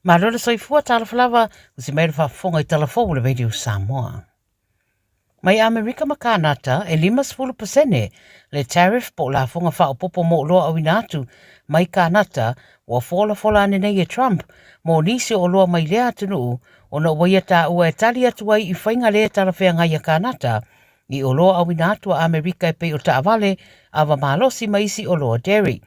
Malo le soifua, talofa lava, usi mai le faafofoga i tala fou o le Radio Samoa. Mai Amerika ma Kānata, e 50% le tariff po o lafoga faaopoopo mo oloa auina atu mai Kānata ua folafola ane nei e Trump mo nisi o oloa mai lea atunuu ona ua ia taua e tali atu ai i faiga le talafeagai a Kānata i oloa auina atu a Amerika e pei o taavale, ava malosi ma isi oloa dairy.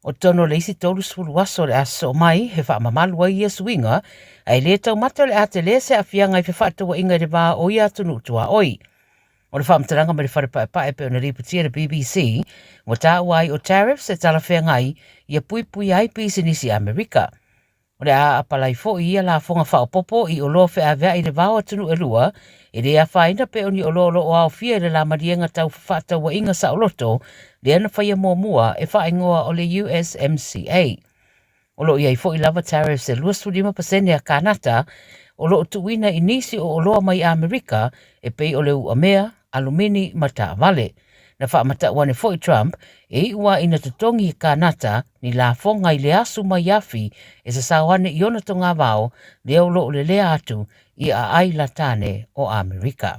O totonu o le isi 30 aso o le a sosoo mai, he faamamalu ai ia suiga, a e le taumate o le a tele se aafiaga i fefaatauaiga i le va o ia atunuu tuaoi. O le faamatalaga mai le Fale Paepae e pei ona lipotia e le BBC, ua taua ai o tariffs e talafeagai ia puipuia ai pisinisi Amerika. O le a apalai foi ia lafoga faaopoopo i oloa feaveai i le va o atunuu e lua, e le afaina pe o ni oloa o lo o aofia i le la maliega tau fefaatauaiga saoloto lea na faia muamua e faaigoa o le USMCA. O lo o i ai foi lava tariffs e 25% a Kānata o lo o tuuina i nisi o oloa mai Amerika e pei o le uamea, alumini ma taavale. Na faamatau ane foi Trump e iu a ina totogi e Kānata ni lafoga i le asu mai afi e sasao ane i ona togavao lea o lo o lelea atu i aai latane o Amerika.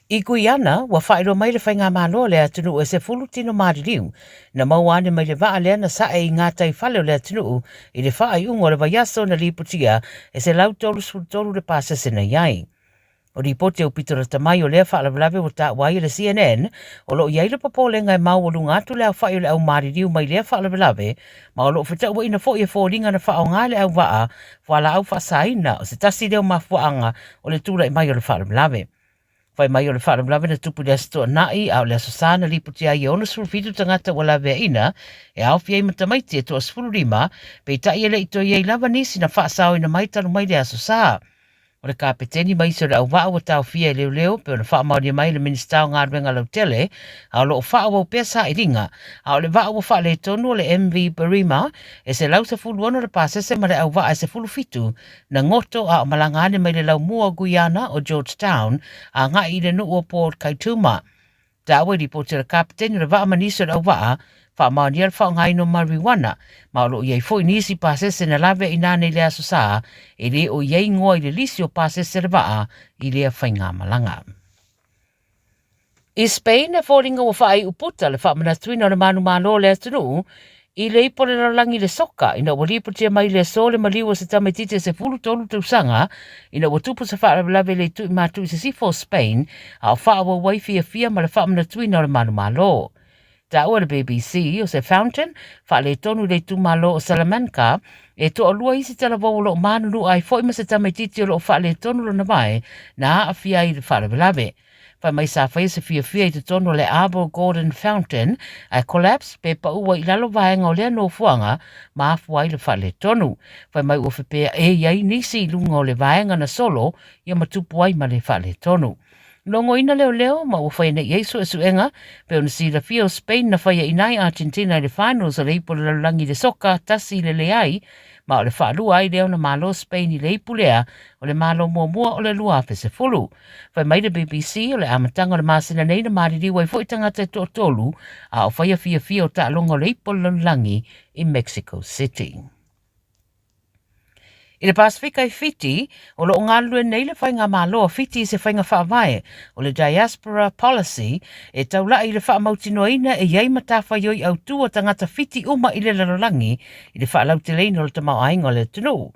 I Guiana, ua faailoa mai le faigamalo a le atunuu e 10 tino maliliu na maua ane mai le vaa lea na sae i gataifale o le atunuu i le faaiuga o le vaiaso na lipotia e 133 le pasese na i ai. O lipoti aupito lata mai o lea faalavelave ua taua ai e le CNN, o lo o i ai le popolega e maualuga atu le aofai o le au maliliu mai lea faalavelave, ma o lo o fetauaiina foi e foliga na faaaoga e le auvaa fualaau faasaina o se tasi lea o mafuaaga o le tulai mai o le faalavelave. Fai mai o le faalavelave na tupu i le Aso Toonai, a o le Aso Sa na lipotia ai e 67 tagata ua laveaiina, e aofia ai ma tamaiti e toa-15, peitai e le i toe i ai lava nisi na faasaoina mai talu mai le Aso Sa. O le kapeteni ma isi o le auvaa ua taofia e leoleo pei ona faamaonia mai e le Minisita o Galuega Lautele, a o lo o faaauau pea sailiga, a o le vaa ua faaletonu o le MV Barima e 116 le pasese ma le auvaa e 17 na goto a o malaga ane mai le laumua o Guiana o Georgetown agai i le nuu o Port Kaituma. Taua i lipoti a le kapeteni o le vaa ma nisi o le auvaa, faamaonia le faaaogaina o marijuana, ma o lo o i ai foi nisi pasese na lave i nanei le Aso Sa, e le o i ai igoa i le lisi o pasese a le vaa i lea faigamalaga. I Spain, e foliga ua faaiu puta le faamanatuina o le manumalo o le atunuu i le ipo le lalolagi i le soka ina ua lipotia mai le aso le maliu o se tamaitiiti e 13 tausaga ina ua tupu se faalavelave i le itu i matu i sisifo o Spain a o faaauau ai fiafia ma le faamanatuina o le manumalo. Taua e le BBC o se fountain faaletonu i le itumalo o Salamanca e toalua isi talavou o lo o manunua ai foi ma se tamaitiiti o lo o faaletonu lona vae na aafia ai i le faalavelave. Fai mai sa faia se fiafia i totonu o le Arbor Gordon Fountain ae collapse pe pau ai i lalo vaega o lea nofoaga ma afua ai le faaletonu. Fai mai ua fepea e i ai nisi i luga o le vaega na solo ia ma tupu ai ma le faaletonu. Logoina leoleo ma ua faia nei i ai suesuega pei ona silafia o Spain na faia ina ai Argentina i le finals o le ipu o le lalolagi i le soka tasi i le leai ma o le faalua ai lea ona malo Spain i le ipu lea o le malo muamua o le 2010. Fai mai le BBC, o le amataga o le masina nei na maliliu ai foi tagata e toatolu a o faia fiafia o taaloga o le ipu o le lalolagi i Mexico City. I le Pasefika i Fiti, o lo o galulue nei le Faigamalo a Fiti i se faiga faavae o le Diaspora Policy e taulai i le faamautinoaina e i ai matafaioi autū a tagata Fiti uma i le lalolagi i le faalauteleina o le tamaoaiga o le atunuu.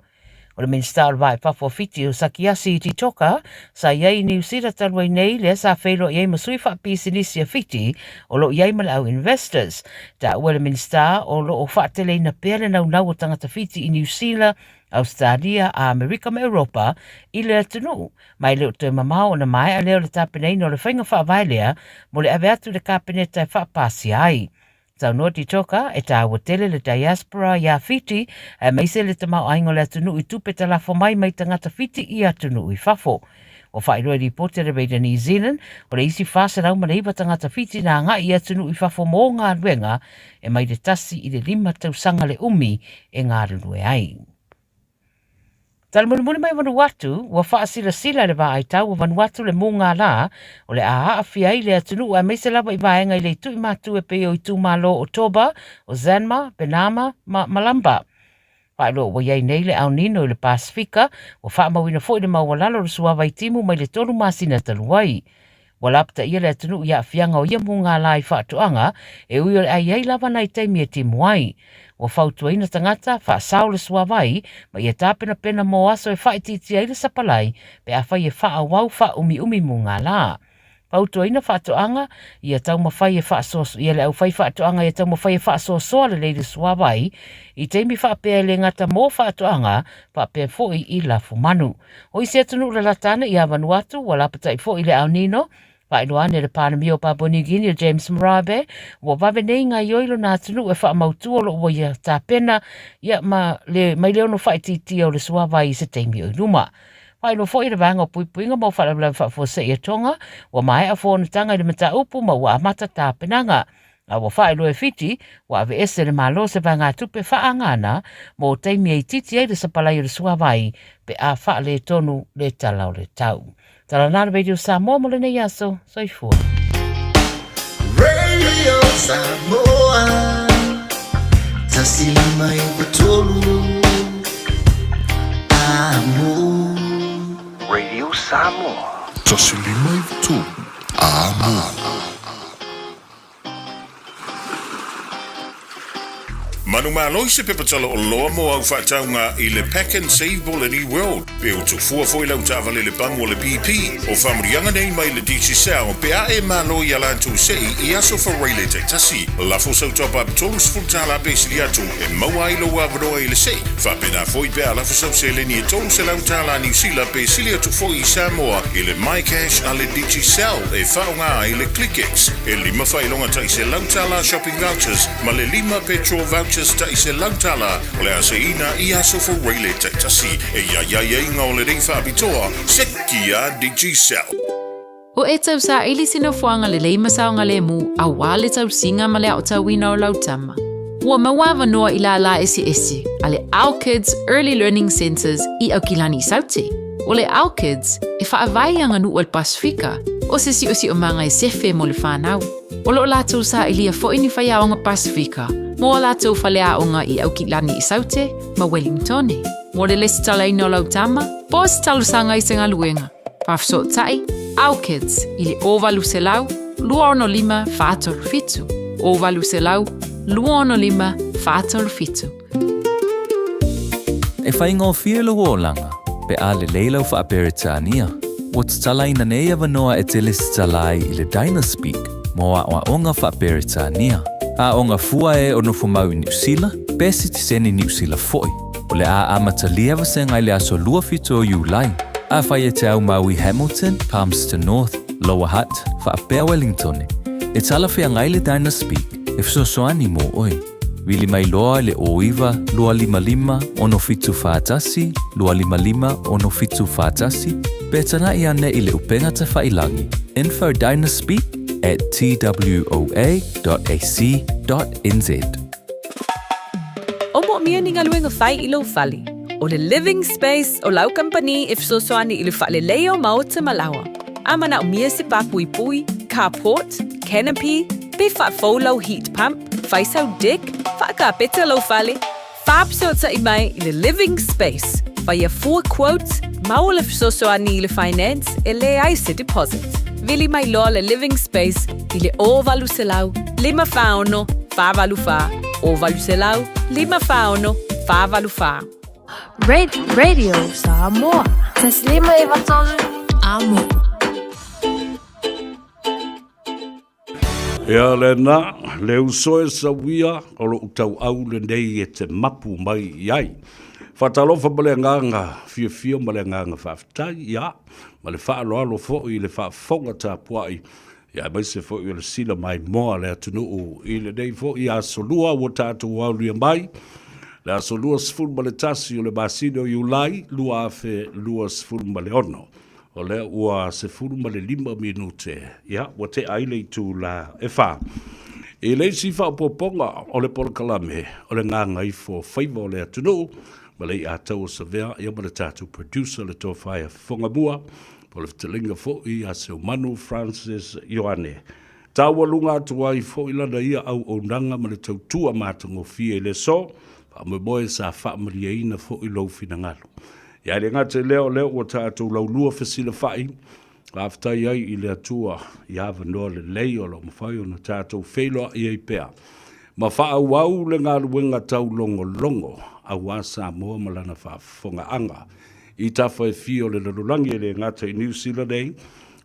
O le Minisita o le Va i Fafo o Fiti o Sakiasi Titoka sa i ai i Niu Sila talu ai nei lea sa feiloai ai ma sui faapisinisi a Fiti o lo o i ai ma le au Investors. Taua e le Minisita o lo o faateleina pea le naunau o tagata Fiti i Niu Sila, Ausetalia, Amerika ma Europa i le atunuu ma e le o toe mamao ona maea lea o le tapenaina o le faiga faavae lea mo le ave atu i le Kapeneta e faapasia ai. Saunoa Titoka, e tāua tele le diaspora iā Fiti, aemaise le tamaoaiga o le atunuu i tupe talafo mai mai tagata Fiti i atunuu i fafo. Ua faailoa i lipoti a le Radio New Zealand, o le isi 409 tagata Fiti na agai i atunuu i fafo mō galuega e mai le tasi i le lima tausaga le umi e galulue ai. Tala mulimuli mai Vanuatu, ua faasilasila e le Vaai Tau o Vanuatu le mūgā lā o le a aafia ai le atunuu aemaise lava i vaega i le itu i matu e pei o itumalo o Toba, o Zanma, Benama ma Malamba. Faailoa ua i ai nei le El Nino i le Pasefika, ua faamauina foi le maualalo o le suavai timu mai le 3 masina talu ai. Ua lapataia le atunuu i aafiaga o ia mugala i faatoaga, e ui o le a i ai lava nai taimi e timu ai. Ua fautuaina tagata, faasao le suavai, ma ia tapenapena mo aso e faaitiitia ai le sapalai pe afai e faaauau faaumiumi mugala. Fautuaina faatoaga, ia taumafai e faasoasoa, ia le aufaifaatoaga ia taumafai e faasoasoa lelei le suavai i taimi faapea e le gata mo faatoaga, faapea foi i lafumanu. O isi atunuu lalata ane ia Vanuatu, ua lapatai foi i le El Nino, faailoa ane le Palemia o Papua New Guinea James Marape, ua vave nei gaioi lona atunuu e faamautu o lo o ua ia tapena ia ma le, mai le ono faaitiitia o le suavai i se taimi o i luma. Faailoa foi e le Vaega o Puipuiga mo Faalavelave Faafuasei a Tonga, ua maea fonotaga i le mataupu ma ua amata tapenaga. A ua faailoa e Fiti, ua aveese e le Malo se vaegatupe faaagana mo taimi e itiiti ai le sapalai o le suavai pe a faaletonu le tala o le tau. Tala na le Radio Samoa mo lenei aso. Soifua. Radio Samoa 153 Amo. Radio Samoa. 153 Amo. Manumalo i se pepa tala oloa mo au faatauga i le Pack and Save Boleni World, pe o tufua foi lau taavale le pamu o le BP, o faamuriaga nei mai le Digicel pe a e malo i a latou sei i aso Faraile taitasi. Lafo sau top up $30 pe sili atu e maua ai lou avanoa i le sei. Faapena foi pe a lafo sau seleni e $300 Niu Sila pe sili atu foi i Samoa i le MyCash a le Digicel e faaaoga ai le ClickX. E lima faailoga tai $100 shopping vouchers ma le lima petrol vouchers tai $100 o le a seiina i aso Faraile taitasi. E i ai aiaiga o lenei faapitoa, seki a Digicel. O e tausaili se nofoaga lelei ma saogalemu aua le tausiga ma le aotauina o lau tama. Ua maua avanoa i lālā eseese a le Our Kids Early Learning Centres i Aukilani i Saute. O le Our Kids, e faavae i aganuu a le Pasefika, o se siosiomaga e sefe mo le whanau. O lo o latou sailia foi ni faiaoga Pasefika mo a latou faleaoga i Aukilani i Saute ma Wellingtone. Mo le lesitalaina o lau tama, po o se talosaga i se galuega. Faafesootai, Our Kids, i le 0800 265 437, 0800 265 437. E faigofie lou olaga pe a lelei lau Faa-Peretania. Ua tatalaina nei avanoa e te lesitala ai i le Dynaspeak mo aoaoga Faa-Peretania. Aoga fua e o nofo mau i Niu Sila, pe sitiseni Niu Sila foi. O le a amatalia vasega i le aso 27 o Iulai. Afai e te aumau i Hamilton, Palmerston North, Lower Hutt, faapea Wellingtone, e talafeagai le Dynaspeak e fesoasoani mo oe. Vili mai loa i le 09 255 6741 255 6741 pe tanaʻi ane i le upega tafailangi infodynaspeak at twoa.ac.nz. O moomia ni galuega fai i lou fale. O le Living Space o lau kamupani e fesoasoani i le faaleleia o maota ma laoa. A manaomia se pāpuipui, carport, canopy, pe faafou lau heat pump, fai sau deck, faakapeta lou fale, faafesootai mai i le Living Space, faia fua quote, maua le fesoasoani i le finance e leai se deposit. Vili mai loa le Living Space i le 0800 546 484, 0800 546 484. Radio Samoa. 153 Amo. Ea lena, le uso e sauia o lou tauau lenei e te mapu mai i ai. Faatalofa ma le agaga fiafia ma le agaga faafetai, ia, ma le faaaloalo foi i le faafofoga tapuai, ia, aemaise foi o le sila maimoa a le atunuu i lenei foi aso lua ua tatou aulia mai, le aso 21 o le masina o Iulai 2026. O lea ua 15 minute, ia, ua tea ai le itula e fa. I le isi faaopoopoga o le polokalame o le gagaifo faiva o le atunuu, ma le iatau o Savea, ia ma le tatou producer le Tofa ia Fofogamua, po o le fetalaiga foi ia Seumanu Francis Ioane. Taualuga atu ai foi lana ia auaunaga ma le tautua matagofie i le aso. Faamoemoe sa faamalieina foi lou finagalo. Ia e le gata i lea o lea ua tatou laulua fesilafai, faafetai ai i le Atua i avanoa lelei o lo o mafai ona tatou feiloai ai pea ma faaauau le galuega taulogologo aua Samoa ma lana faafofogaaga i tafa e fia o le lalolagi e le gata i Niu Sila nei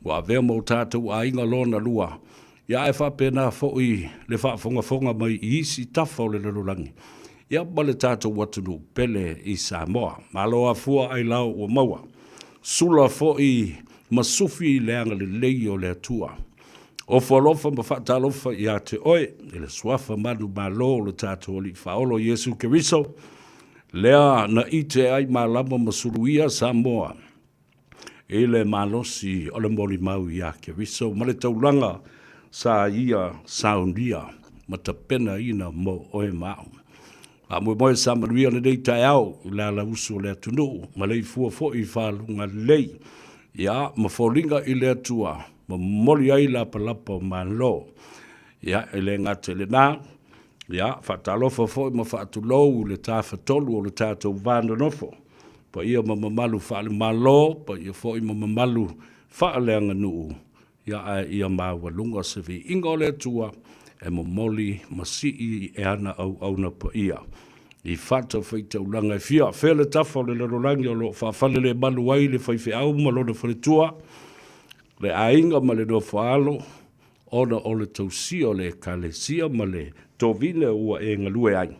ua avea ma o tatou aiga lona lua Ia ae faapena foi le faafogafoga mai i isi tafa o le lalolagi, ia ma le tatou atunuu pele i Samoa. Malo afua ailao ua maua. Sula foi ma sufi i le agalelei o le Atua. Ofo alofa ma faatalofa ia te oe i le Suafa manumalo o le tatou Alii Faaolo Iesu Keriso, lea na ite ai malama ma suluia Samoa i le malosi o le molimau iā Keriso ma le taulaga sa ia saunia ma tapenaina mo oe ma au. Faamoemoe sa manuia lenei taeao i le alausu o le atunuu ma le ifua foi i faluga lelei, ia ma foliga i le Atua ma momoli ai lapalapa o Malo. Ia, e le gata i lena, ia, faatalofa foi ma faatulou i le tafatolu o le tatou va nonofo, paia ma mamalu faale-Malo, paia foi ma mamalu faaleaganuu, ia ae ia maualuga se viiga o le Atua e momoli ma sii e ana auauna paia i fatafaitaulaga e fia. Fea le tafa o le lalolagi o lo o faafalelemalu ai le faifeau ma lona faletua, le aiga ma le nofoaalo, ona o le tausia o le Ekalesia ma le tovine ua e galue ai.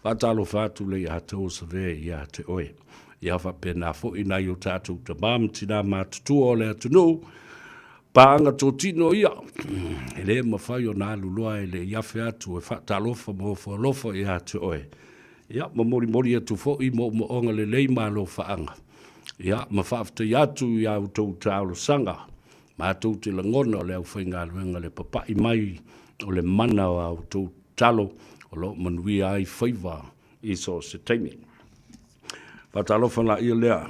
Faatalofa atu le ia tou Savea ia te oe. Ia faapena foi nai o tatou tama ma tina matutua o le atunuu, paaga totino ia, e le mafai ona alu loa e le i afe atu e faatalofa ma ofo alofa ia te oe. Ia, ma molimoli atu foi moomooga lelei ma alofaaga. Ia, ma faafetai atu i a outou talosaga Matou te lagona o le aufaigaluega le papai mai o le mana o a outou tatalo o lo o manuia ai faiva i so o se taimi. Faatalofa laia lea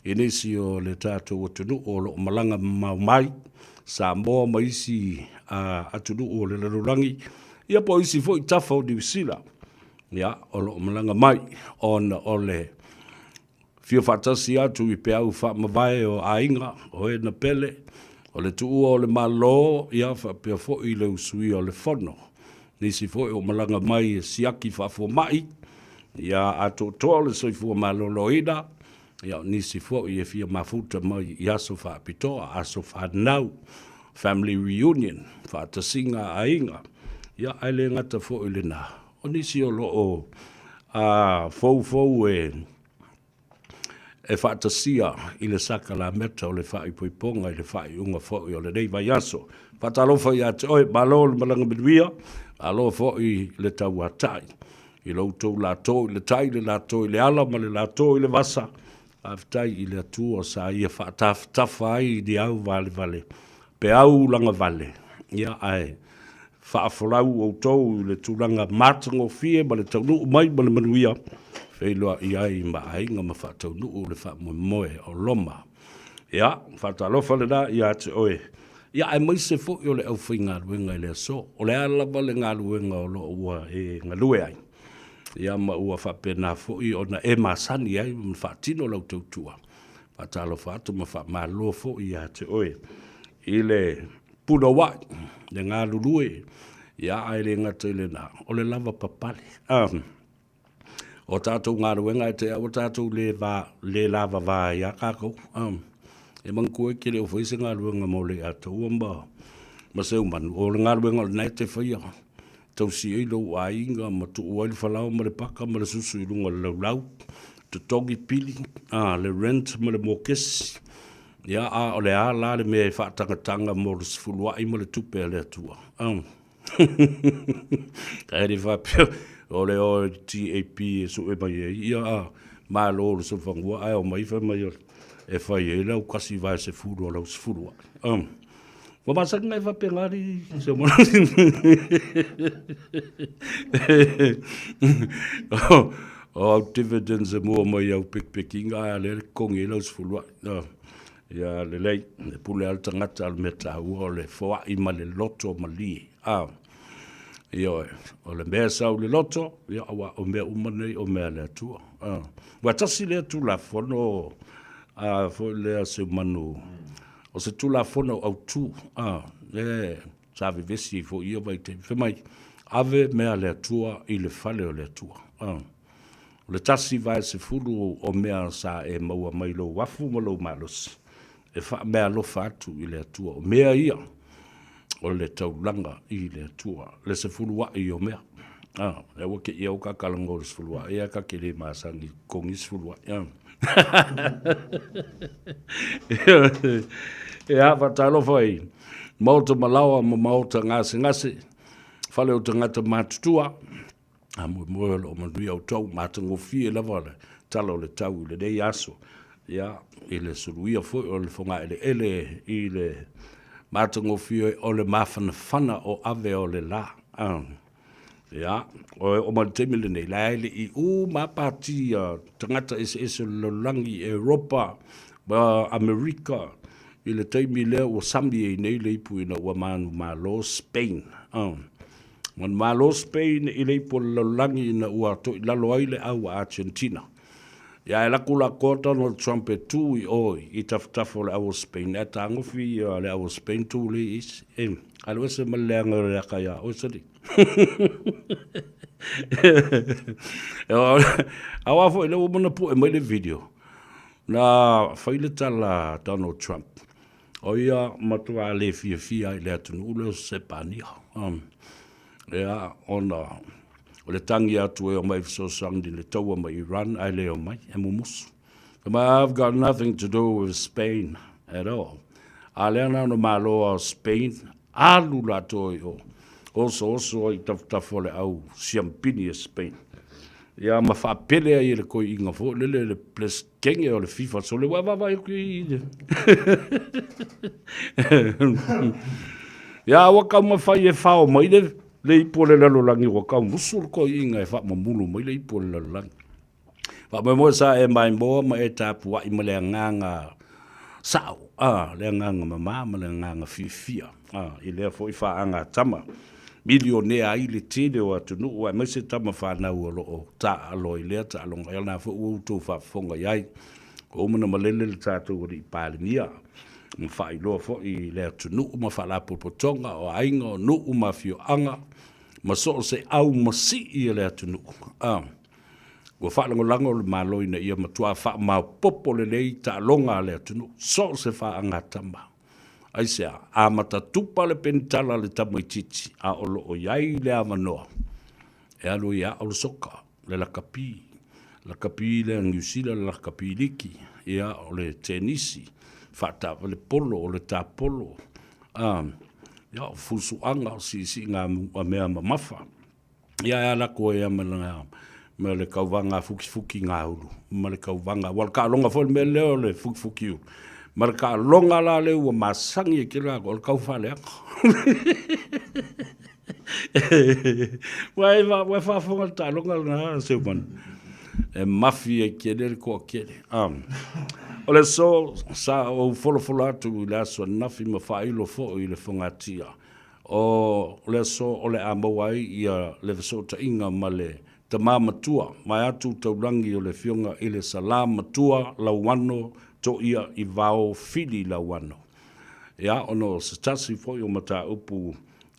i nisi o le tatou atunuu o lo o malaga mamao mai, Samoa ma isi atunuu o le lalolagi, ia po o isi foi tafa o Niu Sila, ia, o lo o malaga mai ona o le Fia faatasi atu i peau faamavae o aiga, o e na pele, o le tuua o le Malo, ia faapea foi le usuia o le Fono. Nisi foi o malaga mai e siaki faafomai, ia atoatoa le soifua maloloina, ia o nisi foi e fia mafuta mai i aso faapitoa, aso fanau, family reunion, faatasiga a aiga, ia ae le gata foi i lena, o nisi o lo o foufou e e faatasia i le sakalameta o le faaipoipoga i le faaiuga foi o lenei vaiaso. Faatalofa ia te oe, malo le malaga manuia, malo foi le tauatai i lo outou lato i le tai, le lato i le ala ma le lato i le vasa. Faafetai i le Atua sa ia faatafatafa ai ni au valevale, peau lagavale, ia ae Faafolau outou i le tulaga matagofie ma le taunuu mai ma le manuia, feiloai ai ma aiga ma faataunuu le faamoemoe o Roma. Ia, faatalofa lena ia te oe, ia aemaise foi o le aufaigaluega i le aso, o le a lava le galuega o lo o ua e galue ai, ia ma ua faapena foi ona e masani ai ma faatino lau tautua. Faatalofa atu ma faamalo foi ia te oe i le Punouai, le galulue, ia ae le gata i lena, o le lava papale. O tatou galuega e te aua tatou le va, le lava va ai a tatou. E manatua e te le o faia se galuega mo le Ataua ma, ma Seumanu, o le galuega o lena e te faia, tausi ai lou aiga ma tuu ai le falaoa ma le paka ma le susu i luga o le laulau, totogi pili, le rent ma le mokesi. Ia, a o le a la le mea e faatagataga mo le sefuluai ma le tupe a le Atua? Ae le faapea o le o i le TAP e sue mai ai, ia, a malo le solofanua ae omai fai mai e fai ai lau kasi vae sefulu o lau sefuluai. Ua masani mai faapena alii se moana. O au dividends e mua mai au pekipekiga ae a lea le totogi ai lau sefuluai. Ia lelei, e pule lava le tagata, o le mea taua o le foai ma le loto malie. Ioe, o le mea e sau i le loto, ia, aua o mea uma nei o mea a le Atua. Ua tasi lea Tulafono a foi lea Seumanu, o se Tulafono autu, a, e sa vevesi ai foi ia vaitaimi. Fai mai, ave mea a le Atua i le fale o le Atua. A, o le 1/10 o mea sa e maua mai lou afu ma lou malosi, e faameaalofa atu i le Atua. O mea ia, o le taulaga i le Atua, le sefuluai o mea. Ah, e ua ke ia o ka kalango le sefuluai, ia ka ke le masangi kongi sefuluai. Ah. Ia, faatalofa i maota malaoa ma maota gasegase, fale o tagata matutua, Faamoemoe o lo o manuia outou, matagofie lava le tala o le tau i lenei aso, ia, i le suluia foi o le fogaeleele i le matagofie o le mafanafana o ave o le la. Ia, o oo mai le taimi lenei, la e le i uma pati a tagata eseese o le lalolagi, Europa, ma Amerika, i le taimi lea ua sami ai nei le ipu ina ua manumalo Spain. Manumalo Spain i le ipu o le lalolagi ina ua toilalo ai le au a Argentina. Ia ae laku la koa Donald Trump e tu i o i tafatafa o le au o Spain, ae tagofi ia le au o Spain tu le i isi. E, alu ese ma le leaga o le aka ia oe sali. Aua foi le ua mana pue mai le video. Na fai le tala Donald Trump. O ia matua le fiafia i le atunuu lea o Sepania. Ia, ona o le tagi atu e omai fesoasoani i le taua mai Iran ae le omai, e mumusu. Fai mai, I've got nothing to do with Spain at all. A lea na ona malo a Spain, alu latou i o, osooso ai i tafatafa o le au siampini e Spain. Ia ma faapele ai e le koiina foi lele le Kenge o le FIFA sole ua vaavaai atu i le Ia ua taumafai e fao mai le le ipu o le lalolagi ua taumusu le toeaina e faamamulu mai le ipu o le lalolagi. Faamoemoe sa e maimoa ma e tapuai ma le agaga sao, a, le agaga mama ma le agaga fiafia, a, i lea foi faagatama. Milionea ai le tele o atunuu aemaise tama fanau o lo o taaalo ai lea taaloga. Ia lena foi ua outou faafofoga i ai, ua uma ona malele le tatou Alii Palemia ma faailoa foi i le atunuu ma faalapotopotoga o aiga, o nuu ma afioaga ma so o se au masii o le atunuu. A, ua faalagolago le Malo ina ia matua faamaopoopo lelei taaloga a le atunuu, so o se faagatama. Aisea? Amata tupa le penitala a le tamaitiiti, a o lo o i ai le avanoa e alu ai e aʻo le soka, le lakapi, lakapi lea Niu Sila, le lakapi liki, ia, o le tenisi, faataavale polo, o le tapolo, a, ia, o fusuaga, o siisiiga mea mamafa. Ia e ala atu ai ma le, ma le tauvaga fukifuki gaulu, ma le tauvaga, aua o le taaloga foi le mea lea o le fukifuki ulu, ma le taaloga la lea ua masani ai tele latou, o le taufaaleaga. Ua e, ua e faafofoga i le taaloga lena, Seumanu? E mafi ai tele le toatele. O le aso sa ou folafola atu i le aso ananafi ma faailo foi i le fogatia O le aso o le a maua ai ia le fesootaiga ma le Tama Matua, vaeatu taulagi o le Afioga i le Salā Matua Lauano Toia Ivao Fili Lauano. Ia, ona o se tasi foi o mataupu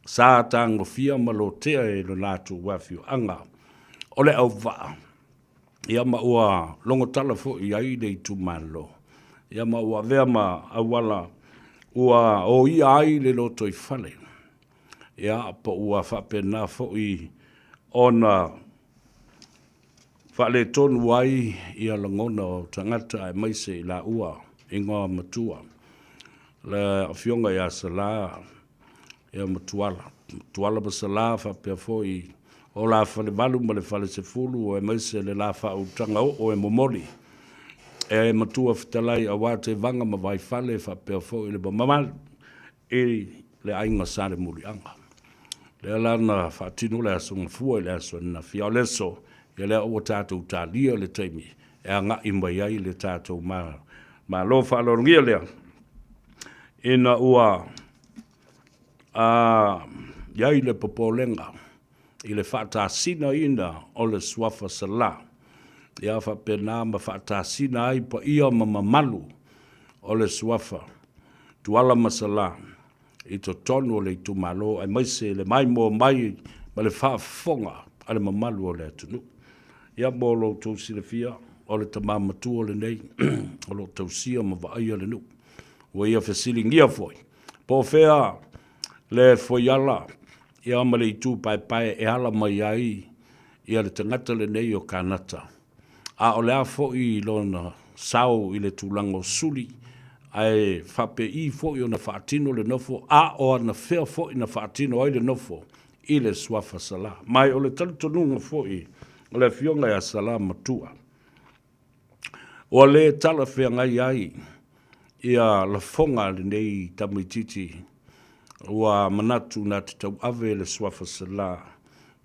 sa tagofia ma lotea e lo latou afioaga o le auvaa, ia ma ua logotala foi i ai le itumalo, ia ma ua avea ma auala ua oia ai le lotoifale, ia po ua faapena foi ona faaletonu ai ia lagona o tagata aemaise i laua igoa matua, le Afioga ia Sala ia ma Tuala. Tuala ma Salā faapea foi o la Falevalu ma le Falesefulu aemaise le la faautaga oo e momoli e Matua Fetalai aua Tevaga ma Vaifale faapea foi le mamalu i le aiga Salemuliaga. Lea la na faatino le aso Gafua i le aso ananafi. A o le aso, ia lea ua tatou talia le taimi e agai mai ai le tatou Malo faaaloalogia lea ina ua i ai le popolega. i le faatasinaina o le Suafa Salā, ia faapena ma faatasina ai paia ma mamalu o le Suafa Tuala ma Salā i totonu o le itumalo aemaise le maimoa mai ma le faafofoga a le mamalu o le atunuu. Ia mo lo outou silafia, o le tama matua lenei o lo o tausia ma vaaia le nuu. Ua ia fesiligia foi, po o fea le foiala ia ma le itu paepae e ala mai ai ia le tagata lenei o Kanata. A o le a foi lona sao i le tulaga o suli, ae faapei foi ona faatino le nofo, a o anafea foi na faatino ai le nofo i le suafa Salā. Ma o le talitonuga foi o le afioga ia Salā Matua, ua le talafeagai ai ia lafoga a lenei tamaitiiti ua manatu na te tauave le suafa Salā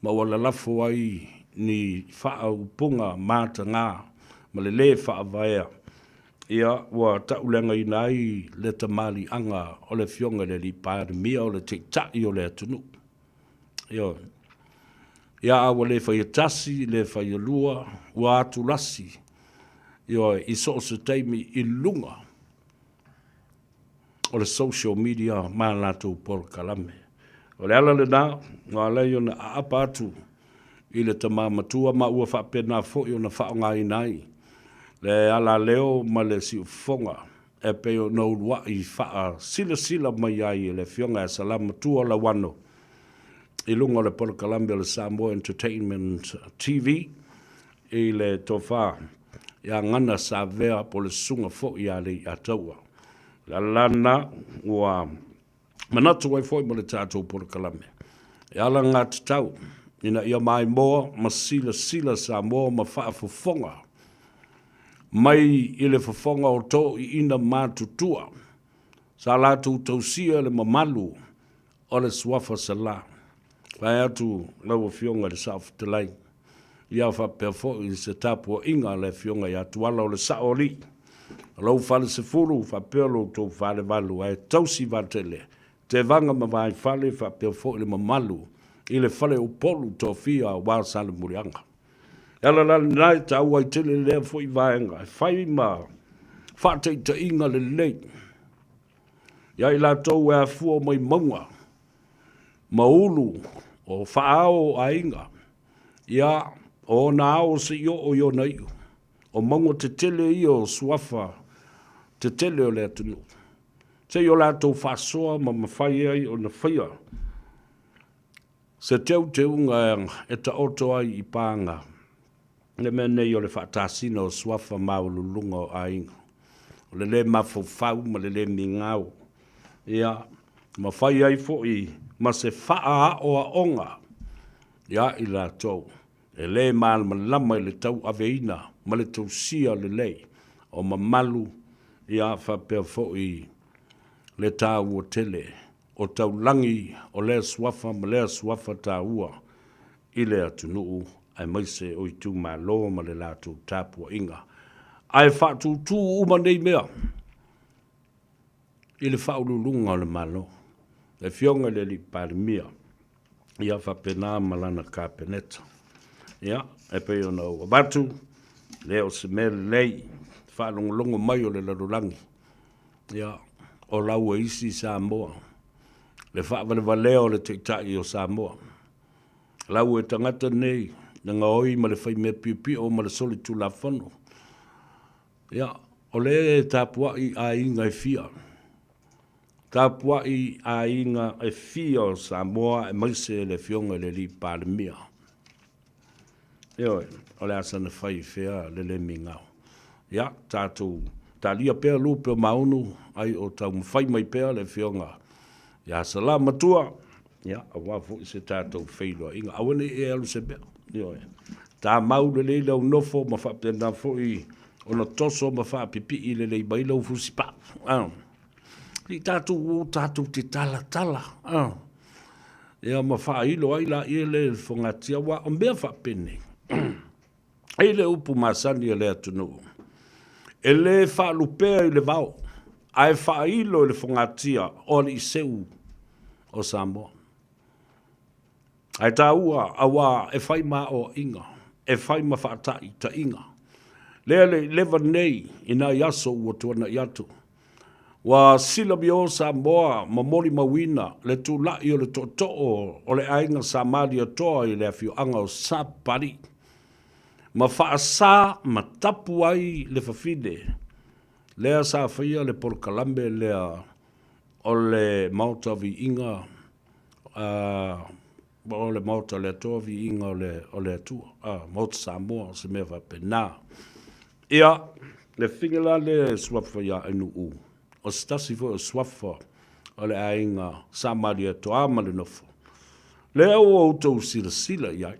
ma ua lalafo ai ni faaupuga mataga ma le lē faavaea, ia ua tauleagaina ai le tamaliiaga o le Afioga i le Alii Palemia o le Taitai o le atunuu. Ioe. Ia a ua le faia tasi, le faia lua, ua atulasi, ioe, i so o se taimi i luga o le social media ma latou polokalame. O le ala lena ua ala ai ona aapa atu i le tama matua ma ua faapena foi ona faaaogaina ai le alaleo ma le siufofoga e pei ona uluai faasilasila mai ai e le Afioga ia Salamatua Lauano i luga o le polokalame o le Samoa Entertainment TV i le tofa ia Gana Savea po o le susuga foi ia Leiataua. O le ala lena ua manatu ai foi mo le tatou polokalame e alagatatau ina ia maimoa ma silasila Samoa ma faafofoga mai i le fofoga o toeaiina matutua sa latou tausia le mamalu o le Suafa Salā. Vae atu lau Afioga i le Saofetalai, ia faapea foi se tapuaiga a le Afioga ia Tuala o le Sao Alii, o lou falesefulu faapea lo outou falevalu ae tausi vaatele Tevaga ma Vaifale faapea foi le mamalu i le fale Upolu tofia aua Salemuliaga. E ala la lena e taua ai tele lea foi vaega e fai ma faataitaiga lelei ia i latou e afua mai mauga ma ulu o faaao o aiga, ia, o ona ao se i oo i ona iu, o mauga tetele ia o suafa tetele o le atunuu, se i o latou faasoa ma mafai ai ona faia se teuteuga e taoto ai i paga le mea nei o le faatasina o suafa maualuluga o aiga, o le lē mafaufau ma le lē migao, ia, ma fai ai foi ma se faaaoaoga iā i latou e lē malamalama i le tauaveina ma le tausia lelei o mamalu, ia, faapea foi le taua tele o taulagi o lea suafa ma lea suafa taua i le atunuu aemaise o itumalo ma le latou tapuaiga. Ae faatūtū uma nei mea i le Faauluuluga o le Malo, le Afioga i le Alii Palemia, ia faapena ma lana Kapeneta. Ia, e pei ona ou avatu, le o se mea lelei faalogologo mai o le lalolagi, ia, o lau e isi Samoa, le faavalevalea o le Taitai o Samoa. Lau e tagata nei le gaoi ma le faimea piopio ma le solitulafono. Ia, o lea e tapuai aiga e fia. Tapuai aiga e fia o Samoa aemaise le Afioga i le Alii Palemia. Ioe, o le a sana fai i fea le le migao. Ia, tatou talia pea lupe o maunu ai o taumafai mai pea le Afioga ia Salamatua, ia, aua foi se tatou feiloaiga. Aua ne i e alu se mea. Ioe. Tamau lelei lau nofo ma faapena foi ona toso ma faapipii lelei mai lau fusipaa. Ah. I tatou o tatou te talatala. Ah. Ia ma faailo ai laia le fogatia, aua o mea faapenei. E i le upu masani a le atunuu, e le faalupea i le vao, ae faailo i le fogatia o alii seu o Samoa. Ae tāua, auā, e fai ma aoaiga, e fai ma faataitaiga. Lea le i leva nei i nai aso ua tuanai atu. Ua silamio Samoa ma molimauina le tula'i o le tootoo o le aiga Sa Malietoa i le afioaga o Sapapalii, ma faasā ma tapu ai le fafine lea sa faia le polokalame lea o le Maota Viiga o le Maota o le Atoa Viiga o le Atua, Maota Samoa, o se mea faapena. Ia, le fine la lea e suafa ia Ainuu, o se tasi foi o suafa o le aiga Sa Malietoa ma le nofo, lea ua outou silasila i ai.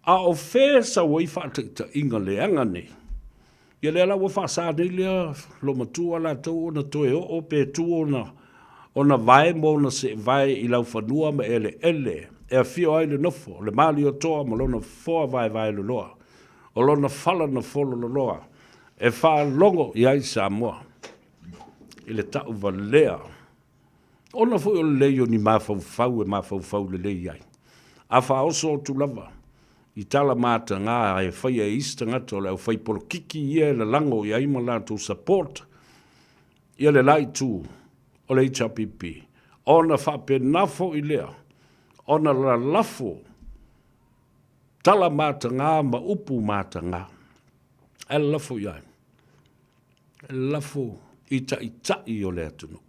A o fea sau ai faataitaiga leaga nei? Ia lea la ua faasa nei lea lomatua latou ona toe oo pe tu ona ona vae ma ona seevae i laufanua ma eleele e afio ai le nofo, le Malietoa ma lona foa vaevae loloa, o lona fala na folo loloa e faalogo i ai Samoa i le tauvalea. Ona foi o le lei o ni mafaufau e mafaufau lelei ai. A faaoso atu lava i tala mataga e faia e isi tagata o le aufai polokiki ia e lalago i ai ma latou support ia le la itu o le HRPP, ona faapena foi lea ona lalafo tala mataga ma upu mataga. Ae lalafo i ai? E lalafo i taitai o le atunuu.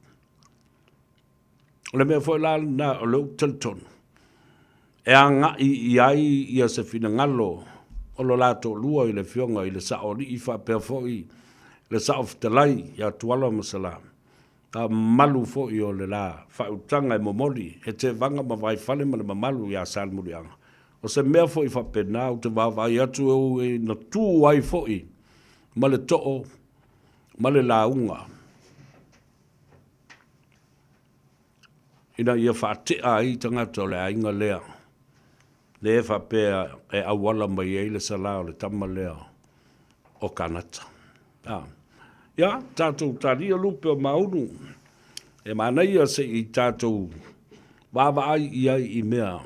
O le mea foi la lena o lea ou te talitonu, e agai i ai ia se finagalo o lo la toalua i le Afioga i le Saoalii faapea foi le Saofetalai ia Tuala ma Salā, ka mamalu foi o le la faautaga e momoli e Tevaga ma Vaifale ma le mamalu ia Salemuliaga. O se mea foi faapena ou te vaavaai atu e ui na tu ai foi ma le too ma le lauga ina ia faatea ai tagata o le aiga lea, lea e faapea e auala mai ai le sala o le tama lea o Kanata. A, ia, tatou talia lupe o Maunu, e manaia se i tatou vaavaai i ai i mea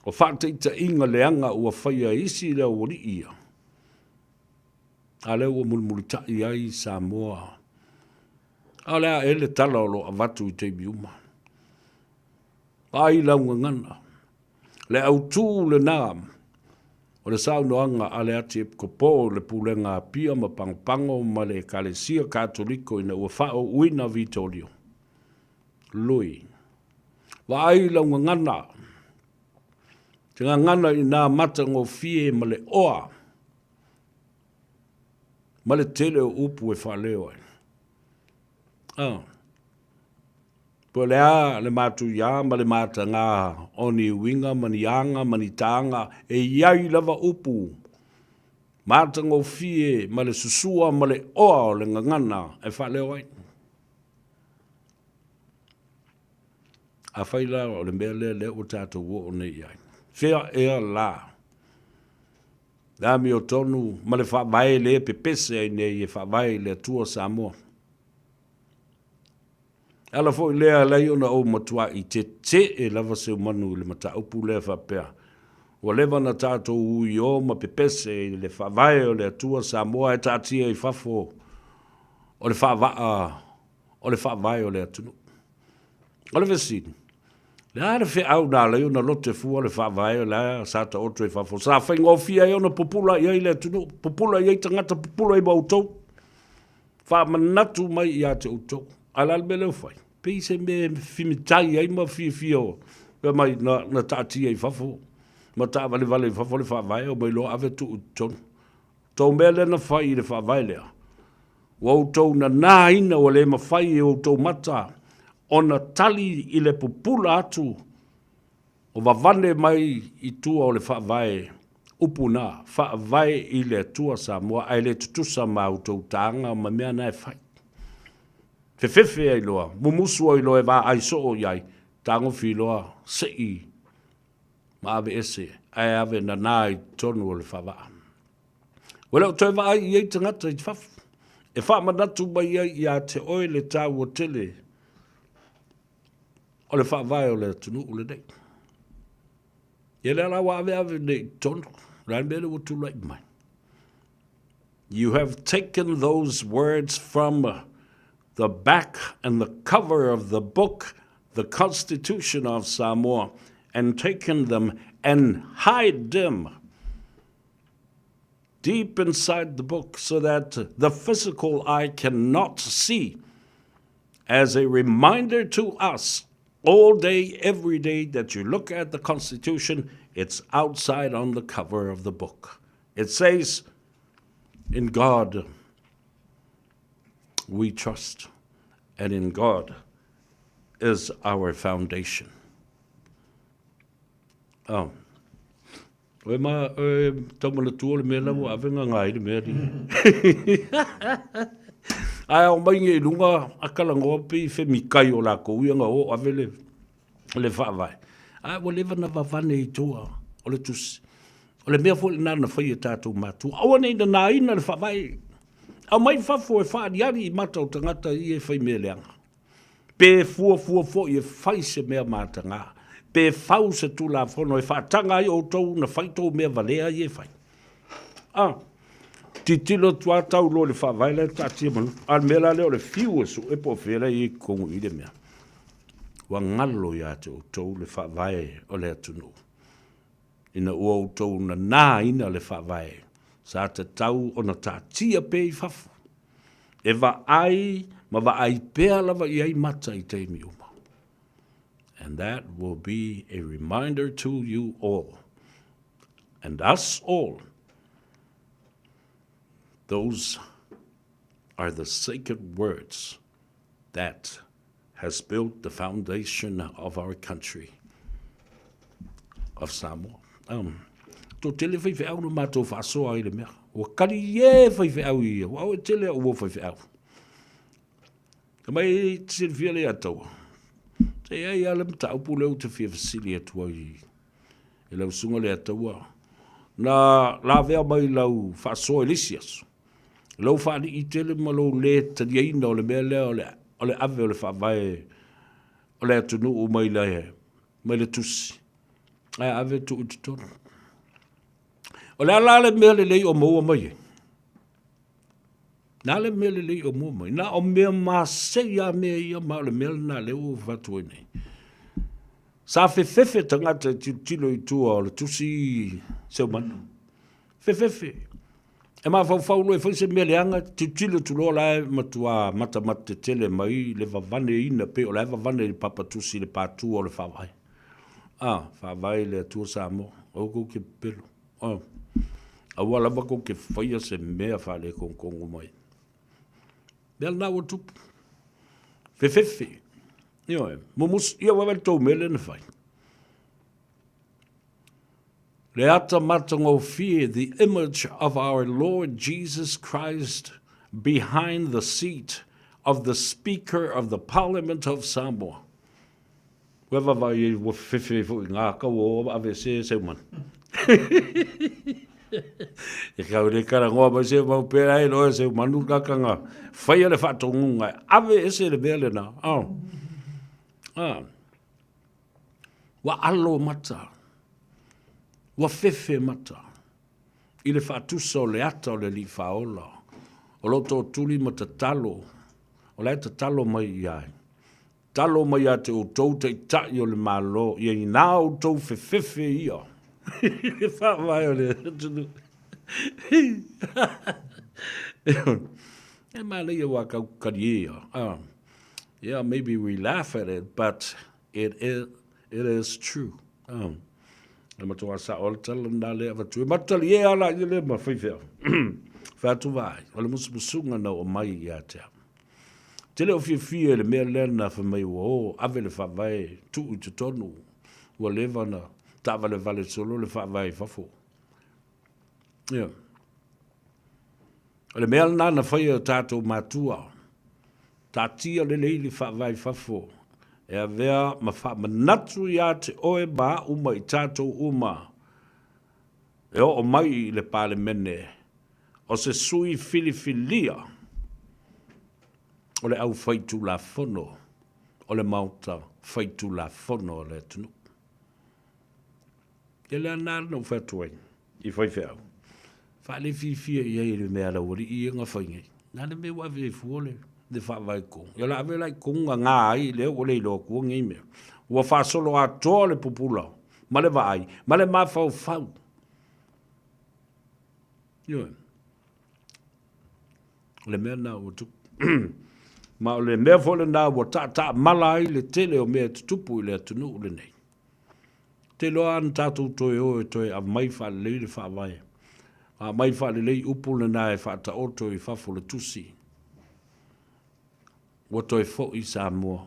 o faataitaiga leaga ua faia e isi le aualii ia, a lea ua mulimulitai ai Samoa. A o le a ea le tala o lo o avatu i taimi uma? Vaai lau gagana. Le autū lena o le saunoaga a le Atiepikopo i le Pulega Apia ma Pagopago ma le Ekalesia Katoliko ina ua faaouina Vitolio Lui. Vaai lau gagana. Te gagana i nā matagofie ma le oa ma le tele o upu e faaleo ai. Ah. Po o le a le matuiā ma le matagā o ni uiga ma ni aga ma ni tāga, e i ai lava upu matagofie ma le susua ma le oa o le gagana e faaleo ai. Afai la o le mea lea lea ua tatou oo nei i ai, fea ea la le amiotonu ma le faavae le pepese ai nei e faavae i le Atua Samoa? E ala foi lea e alai ona ou matua'i tetee lava seumanu i le mataupu lea faapea, ua leva na tatou uiō ma pepese i le faavae o le Atua Samoa e taatia i fafo o le faavaa o le faavae o le atunuu. O le fesili, le a le feau na alai ona lote fua le faavae o la sa taoto i fafo, sa faigofie ai ona pupula i ai le atunuu, pupula i ai tagata, pupula i ma outou? Faamanatu mai ia te outou. Ae o le a le mea lea ua fai? Pei se mea e fimitai ai ma fiafia fai mai na, na taatia i fafo ma taavalevale i fafo le faavae, omai loa ave tuu i totonu. Tou mea lea na fai i le faavae lea, ua outou nanāina ua le mafai e outou mata ona tali i le pupula atu o vavane mai i tua o le faavae, upu na, faavae i le Atua Samoa, ae le tutusa ma outou taga ma mea na e fai. Fefefe ai loa, mumusu ai loa e vaai soo i ai, tagofi loa sei ma aveese, ae ave nana i totonu o le faavaa. Ua le o toe vaai i ai tagata i fafo, e faamanatu mai ai ia te oe le taua tele o le faavae o le atunuu lenei. Ia lea la ua aveave nei i totonu, o le a le mea lea ua tulai mai? You have taken those words from the back and the cover of the book, the Constitution of Samoa, and taken them and hide them deep inside the book so that the physical eye cannot see as a reminder to us all day, every day that you look at the Constitution, it's outside on the cover of the book. It says, In God we trust, and in God is our foundation. Oh. Oe ma, oe taumanatua le mea la ua ave ngā i le mea ni. Ae ao mai nge i lunga a kalangoa pe i whemikai o la kou ia ngā o ave le, le whaavae. Ae ua leva na vavane i tua o le tusi. O le mea foi lena na fai e tātou mātua. Aua nei na nāina le whaavae. Au mai fafo e whaariari i mata o tangata i e whai mea leanga. Pe fuafua foi e fai se mea mātangā, pe fau se Tulafono e faataga ai outou na fai tou mea valea ia e fai. A, titilo atu a tau loa i le faavae la e taatia manu, a le mea la lea o le fiu e sue po o fea la e i ai totonu i i le mea. Ua galo ia te outou le faavae o le atunuu. Ina ua outou nanāina le faavae, sa tatau ona taatia pea i fafo. E vaai ma vaai pea lava i ai mata i taimi uma. And that will be a reminder to you all, and us all, those are the sacred words that has built the foundation of our country of Samoa. Um, tō tele whaiwheau no mātou whaasoa i le mea. Ua kari e whaiwheau i ia. Ua au e tele au ua whaiwheau. Ka mai te silifia le ataua. Te ai ale mataupu leo te fia fasili atu ai e lau sunga le ataua. Na lavea mai lau whaasoa i le isi aso. Lou faalii tele ma lou lē taliaina o le mea lea o le, o le ave o le faavae o le atunuu mai le, mai le tusi, ae ave tuu i totonu. O le a la le mea lelei o maua mai ai? Na le mea lelei o maua mai. Na o mea masei a mea ia, ma o le mea lena lea ua ou fai atu ai nei. Sa fefefe tagata e tilotilo i tua o le tusi Seumanu. Fefefe. E mafaufau loa e fai se mea leaga, tilotilo atu loa la e matuā matamata tetele mai le vavaneina pei o la e vavane i le papatusi i le pātua o le Faavae. A, Faavae i le Atua Samoa, aua kou ke pepelo. A, aua lava kou ke faia se mea faalekonkongo mai. Mea lena ua tupu. Fefefe. Ioe, mumusu, ia wawe le tou mea lea na fai. Le ata matagofie, the image of our Lord Jesus Christ behind the seat of the Speaker of the Parliament of Samoa. Ua vaavaai ai ua fefe ai foi ngā kau o ave se Seumanu. E kau le karangoa mai se mau pera e loe Seumanu kakanga. Whaia le whaatongunga, ave ese le mea lena. Oh. Ah. Ua alo mata, ua fefe mata i le faatusa o le ata o le Alii Faaola, o lo tootuli ma tatalo, o la e tatalo mai i ai. Talo mai ia te outou taitai o le Malo, ia inā outou fefefe ia i le faavae o le atunuu. E manaia wā kau kari ia. Yeah, maybe we laugh at it, but It is, it is true. Um, e matua sa o le tala nā le avatu. E matali e ala i le ma whaiwhea. Whātu vai, o le musumusunga na o mai i a te au. Te leo whiawhia e le mea lea na wha mai ua o, ave le whavae, tuu i te tonu, ua leva na tāvale vale solo le whavae i fafo. Yeah. O le mea lena na whai o tātou mātua, Taatia lelei le faavae i fafo, e avea ma faamanatu iā te oe ma aʻu ma i tatou uma e oo mai i le Palemene o se sui filifilia o le Aufaitulafono o le Maota Faitulafono o le atunuu. Ia lea na na ou fai atu ai i faifeau, faalefiafia i ai i le mea a laualii ia na fai nei. Na le mea ua ave ai fua le, le faavae i totonu. Ia o le a ave la i totonu gagā ai lea ua le iloa atua nei mea. Ua faasolo atoa le pupula ma le vaai ma le mafaufau. Ioe. O le mea lena ua tupu. Ma o le mea foi lena ua taataamala ai le tele o mea e tutupu i le atunuu lenei. Ou te iloa ana tatou toe o e toe aumai faalelei le Faavae, ma aumai faalelei upu lena e faataoto i fafo o le tusi, ua toe foi Samoa,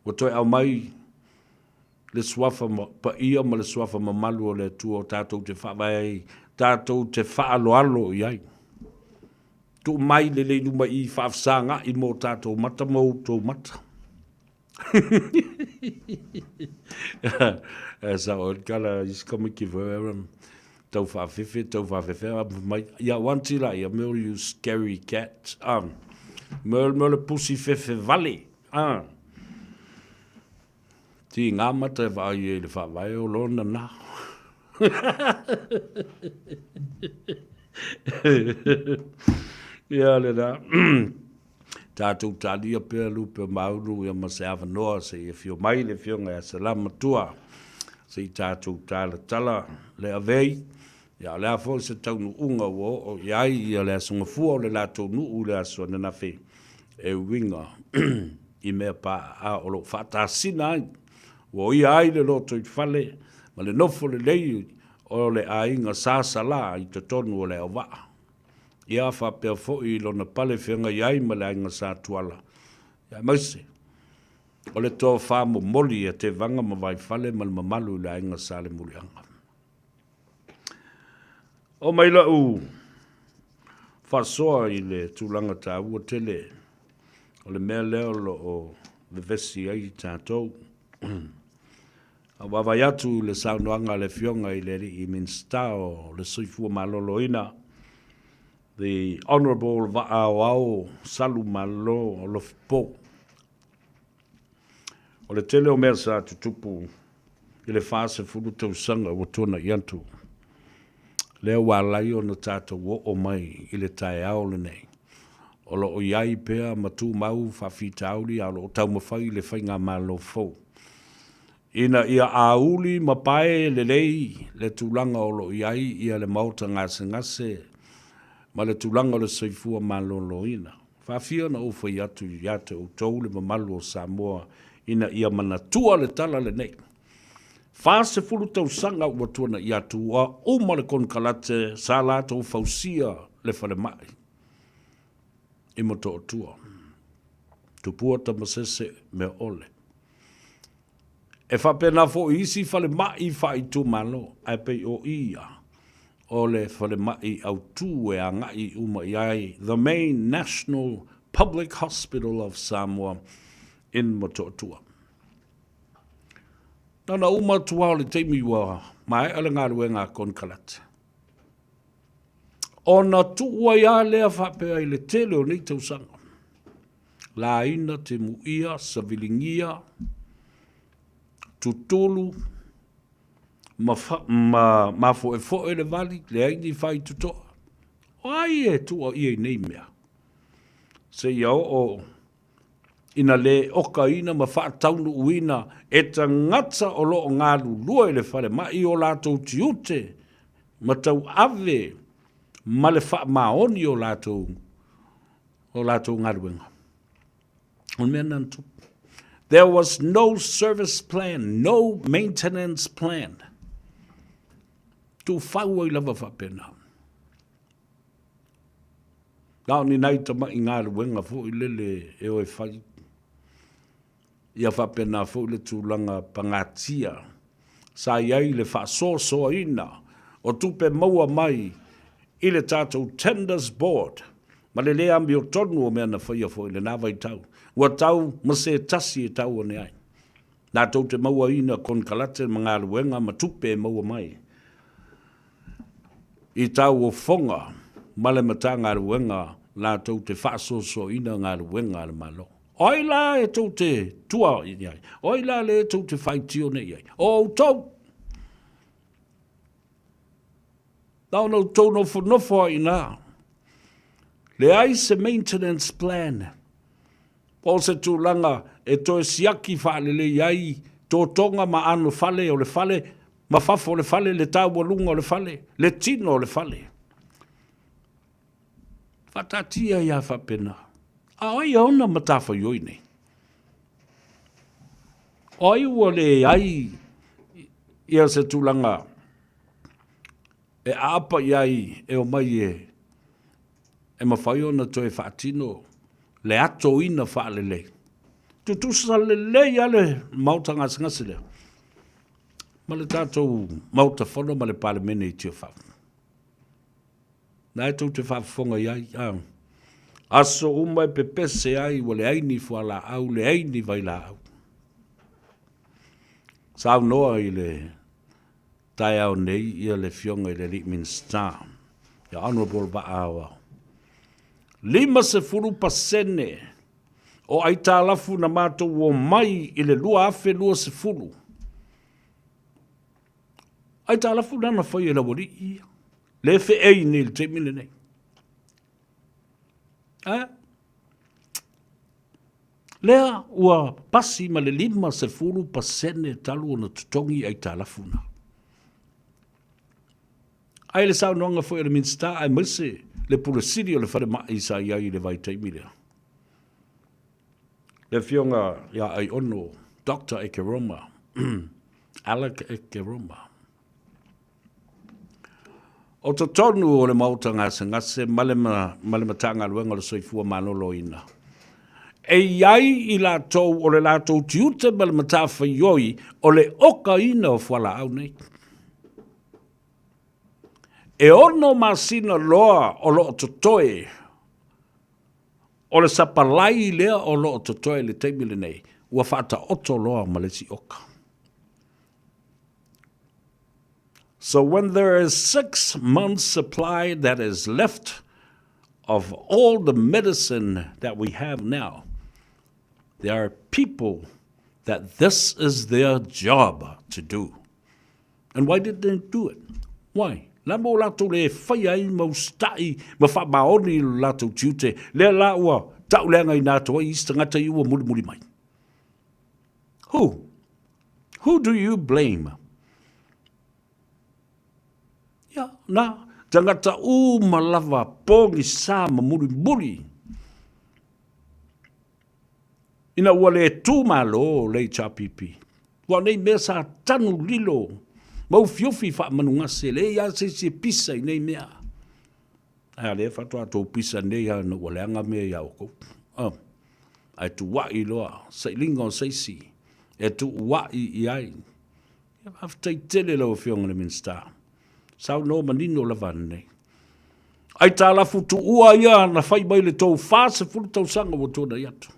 ua toe aumai le Suafa Paia ma le Suafa Mamalu o le Atua tatou te faavae ai, tatou te faaaloalo i ai. Tuu mai lelei luma i i faafesaga'i mo tatou mata ma outou mata. E sao ai le tala a isi tamaiti foi lea, tau faafefe, tau faafefe, ae fai mai, ia wanti la ia mea o you scary cat, ah, mea o le pusi fefe vale, ah. Tiga mata e vaai ai i le faavae o lona na. Ia lena. Tatou talia pea lupe o Maunu ia ma se avanoa se i afio mai le afioga ia Salamatua se i tatou talatala le avei. Ia o le a foi se taunuuga ua oo i ai ia le Aso Gafua o le latou nuu i le aso ananafi e uiga i mea paaa o lo o faatasina ai ua oia ai le lotoifale ma le nofo lelei o le aiga Sa Salā i totonu o le aovaa. Ia faapea foi i lona pale feagai ai ma le aiga Sa Tuala, aemaise o le tofa momoli a Tevaga ma Vaifale ma le mamalu i le aiga Sa Lemuliaga. Oo mai lau faasoa i le tulaga taua tele o le mea lea o lo o vevesi ai tatou. A vaavaai atu i le saunoaga a le Afioga i le Alii Minisita o le Soifua Maloloina, the Honourable Vaaoao Salu Malo Alofipo, O le tele o mea sa tutupu i le 40 tausaga ua tuanai atu, lea ua ala ai ona tatou oo mai i le taeao lenei. O lo o i ai pea ma tumau faafitauli a o lo o taumafai le faigamalo fou ina ia auli ma pae lelei le tulaga o lo o i ai ia le maota gasegase ma le tulaga o le soifua maloloina. Faafia ona ou fai atu ia te outou le mamalu o Samoa ina ia manatua le tala lenei. 40 tausaga ua tuanai atu ua uma le konekarate sa latou fausia le falemai i Motootua. Tupua Tamasese mea ole. E faapena foi i isi falemai faaitumalo, ae pei o ia o le falemai autu e agai uma i ai, the main national public hospital of Samoa in Motootua. Na ona uma atu lava o le taimi ua maea le galuega a konekarate, ona tuu ai lava lea faapea i le tele o nei tausaga. Laina, Temuia, Saviligia, Tutulu, ma, ma mafoefoe le vali, leai ni faitotoa. O ai e tuuaia i nei mea? Seia oo ina le okaina ma faataunuuina e tagata o lo o galulue i le falemai o latou tiute ma tauave ma le faamaoni o latou o latou galuega. O le mea lena na tupu. There was no service plan, no maintenance plan. Tuufau ai lava faapena. Na o ni nai tama'i galuega foi lele e o e fai. Ia faapena foi le tulaga pagatia sa i ai le faasoasoaina o tupe maua mai i le tatou Tenders Board ma le le amiotonu o mea na faia foi i lena vaitau, ua tau ma se tasi e tau ane ai. Latou te mauaina konekarate ma galuega ma tupe e maua mai i tauofoga ma le Matagaluega latou te faasoasoaina galuega a le Malo. O ai la e tou te tua i ai? O ai la le tou te faitio nei i ai? O outou! Na ona outou nofonofo ai i ina. Leai se maintenance plan po o se tulaga e toe siaki faalelei ai totoga ma ano fale o le fale ma fafo o le fale, le taualuga o le fale, le tino o le fale. Faataatia ai lava faapena. A o ai e ona matafaioi nei? O ai ua leai ia se tulaga e aapa i ai e omai e e mafai ona toe faatino le atoina faalelei. Tutusa lelei lava le Maota Gasegase lea ma le tatou Maota Fono ma le Palemene i Tiafau. Na e tou te faafofoga i ai, a. Aso uma e pepese ai ua leai ni fualaau, leai ni vailaau. Saunoa i le taeao nei ia le Afioga i le alii Minisita, ia Honourable Vaa Aoao. 50% o aitalafu na matou omai i le 2020, aitalafu na na fai e le aualii ia, le feei nei i le taimi lenei. Eh? Lea ua pasi ma le 50% talu ona totogi aitalafu na. Ae le saunoaga foi a le Minisita aemaise le Pule Sili o le Falemai sa i ai i le vaitaimi lea. Le Afioga ia Aiono, Doctor Ekeroma, Alec Ekeroma. O totonu o le Maota Gasegase ma le, ma le Matagaluega o le Soifua Maloloina, e i ai i latou o le latou tiute ma le matafaioi o le okaina o fualaau nei. E ono masina loa o lo o totoe o le sapalai lea o lo o totoe i le taimi lenei, ua faataoto loa ma le isi oka. So when there is 6 months supply that is left of all the medicine that we have now, there are people that this is their job to do. And why did they do it? Why? La mo latou le faia ai ma usitai ma faamaoni i lo latou tiute, lea la ua tauleagaina atu ai isi tagata ia ua mulimuli mai. Who? Who do you blame? Ia, na, tagata uma lava pogisa ma mulimuli. Ina ua le tu malo le HRPP. Ua nei mea sa tanu lilo ma ufiufi faamanugase, leai lava se isi e pisa i nei mea. Ae a lea faatoa tou pisa nei lava ina ua leaga mea ia outou. Oh. Ae tuuai loa, sailiga o se isi e tuuai i ai. Ia faafetai tele lau Afioga i le Minisita. Saunoa manino lava ananei. Aitalafu tuua ia na fai mai le tou 40 tausaga ua tuanai atu.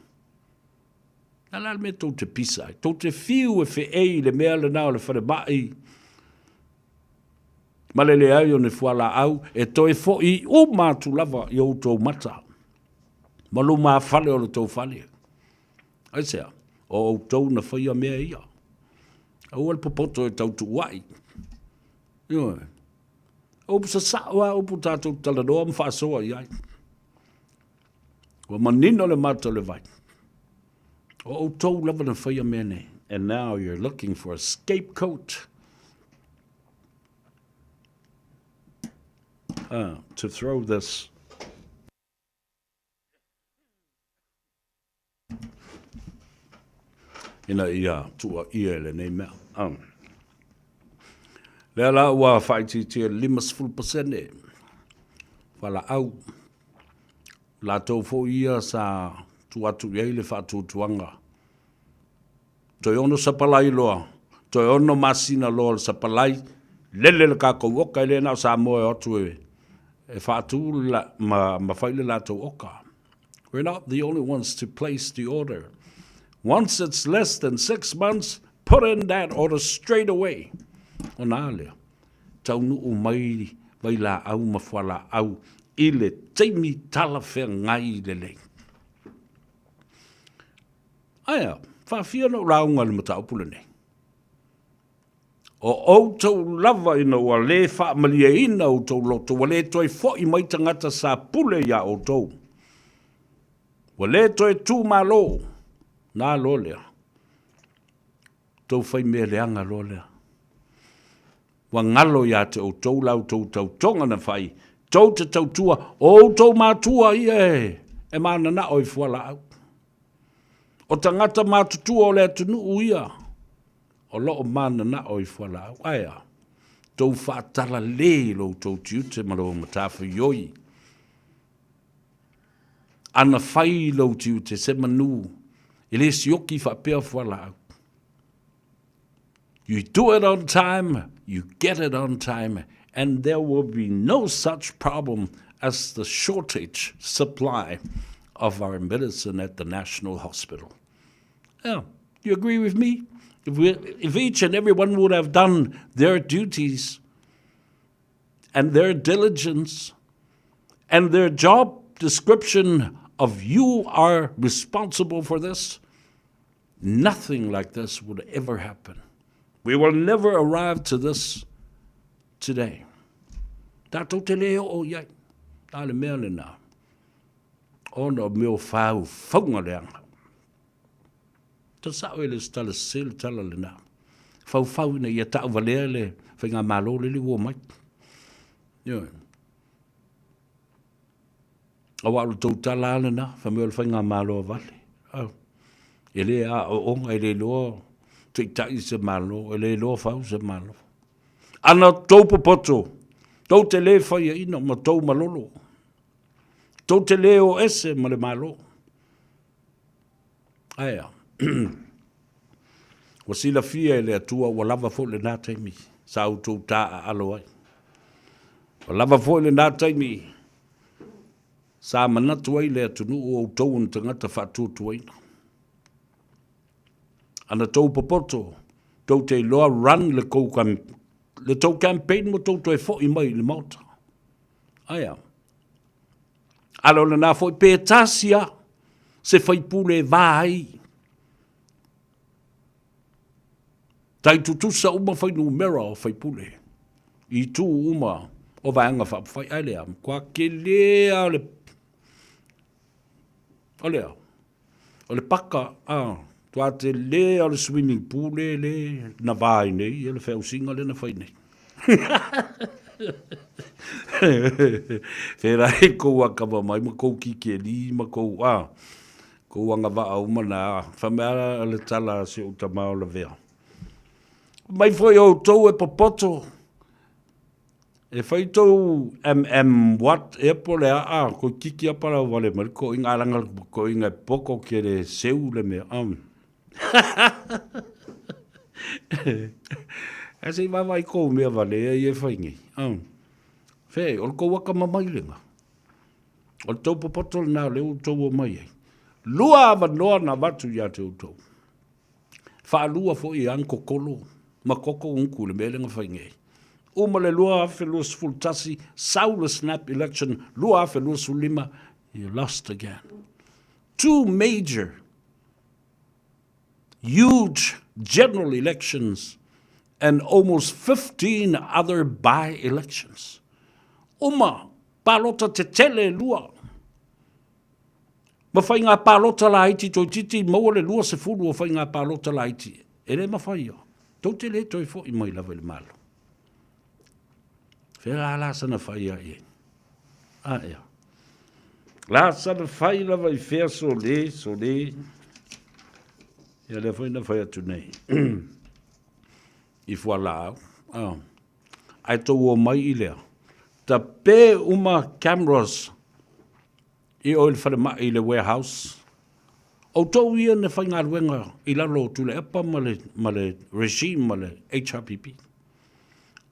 Na la le mea tou te pisa ai. Tou te fiu e feei i le mea lena o le falemai ma le leai o ni fualaau e toe fo'i uma atu lava i outou mata ma lumafale o le tou fale. Aisea? O outou na faia mea ia. Aua le popoto e tau tuua'i. Ioe. O upu sasao lava upu tatou talanoa ma faasoa i ai. Ua manino le mata o le vai. O outou lava na faia mea nei. And now you're looking for a scapegoat to throw this ina ia tuuaia e lenei mea. Um. Lea la ua faaitiitia 50% fualaau. Latou foi ia sa tuu atu i ai le faatuatuaga. Toe ono sapalai loa, toe ono masina loa le sapalai, lele le kakou oka, e le na o Samoa e o atu e, e faatu la, ma, ma fai le latou oka. We're not the only ones to place the order. Once it's less than 6 months, put in that order straight away. Ona a lea, taunuu mai vailaau ma fualaau i le taimi talafeagai lelei. Aea, faafia ona ou lauga i le mataupu lenei. O outou lava ina ua lē faamalieina outou loto, ua lē toe foʻi mai tagata sa pule iā outou. Ua lē toe tū malo, na loa lea. Tou fai mea leaga loa lea. Ua galo iā te outou la outou tautoga na fai, tou te tautua, o outou matua ia e mananao i fualaau. O tagata matutua o le atunuu ia o lo o mananao i fualaau. Ae a? Tou faatalale i lo outou tiute ma lou matafaioi. Ana fai lou tiute se manu e le sioki faapea fualaau. You do it on time, you get it on time, and there will be no such problem as the shortage supply of our medicine at the National Hospital. Yeah, you agree with me? If, we, if each and every one would have done their duties and their diligence and their job description of you are responsible for this, nothing like this would ever happen. We will never arrive to this today. Tātou te le o iai. Tā le mea le nā. Ona o meo whāu whaunga leanga. Ta sao e le stala se le tala le nā. Whau whau ina ia tau valea le whainga malo le le ua mai. Ioe. Aua o le tou tala lava lena, fai mai o le faigamalo a vale. Au. E le aoaoga, e le iloa taitai se Malo, e le iloa fau se Malo. Ana tou popoto, tou te le faiaina ma tou malolo. Tou te le o ese ma le Malo. Ae a? Ua silafia e le Atua ua lava foi lena taimi sa outou taaalo ai. Ua lava foi lena taimi Sa manatu ai le atunuu o outou o ni tagata faatuatuaina. Ana tou popoto, tou te iloa run le kou le tou campaign mo tou toe fo'i mai i le Maota. Ae a? Ale o lena foi pe tasi a se faipule e va ai. Tai tutusa uma fuainumera o faipule i itu uma o Vaega Faaupufai. Ae lea, matua tele lava o le, o le a? O le paka, a, matua tele lava o le swimming pool le, le na va ai nei, ia le feausiga lea na fai nei. Pērā i kou akamamai ma kou kikeli ma kou, a, Kou agavaa uma na, fai mai a le tala a si ou tama o Lavea. Mai foi outou e popoto, e fai tou MM what ea po le aa, ko kiki apa lau vale mai ko inga alanga ko inga e poko ke le seu le mea. Um. Ae se i vaavaai kou mea vale ia i e fai nei. Um. Fe, o le kou akamamai lenga. O le tou popoto lena o lea ua outou omai ai. Lua avanoa na avatu ia te outou. Faalua foi e Ankokolo ma Koko Unku le mea lea na fai nei. Uma le 2021, sau le snap election 2025, you lost again. Two major huge general elections and almost 15 other by-elections. Uma Palota tetele e lua. Ma whai ngā palota laiti toeitiiti maua le 20 o whai ngā palota laiti. E le mawhai ia. Tou te le toe fo'i mai lava i le Malo. Whea la la sana whai a ia. A ea. La sana whai lava i whea so le, so le. Ia lea foi na whai atu nei. I fualaau. Ah. Ae tou omai i lea. Tape uma cameras i o i le falemai i le warehouse. Outou ia na faigaluega i lalo o Tuilaepa ma le, ma le regime ma le HRPP.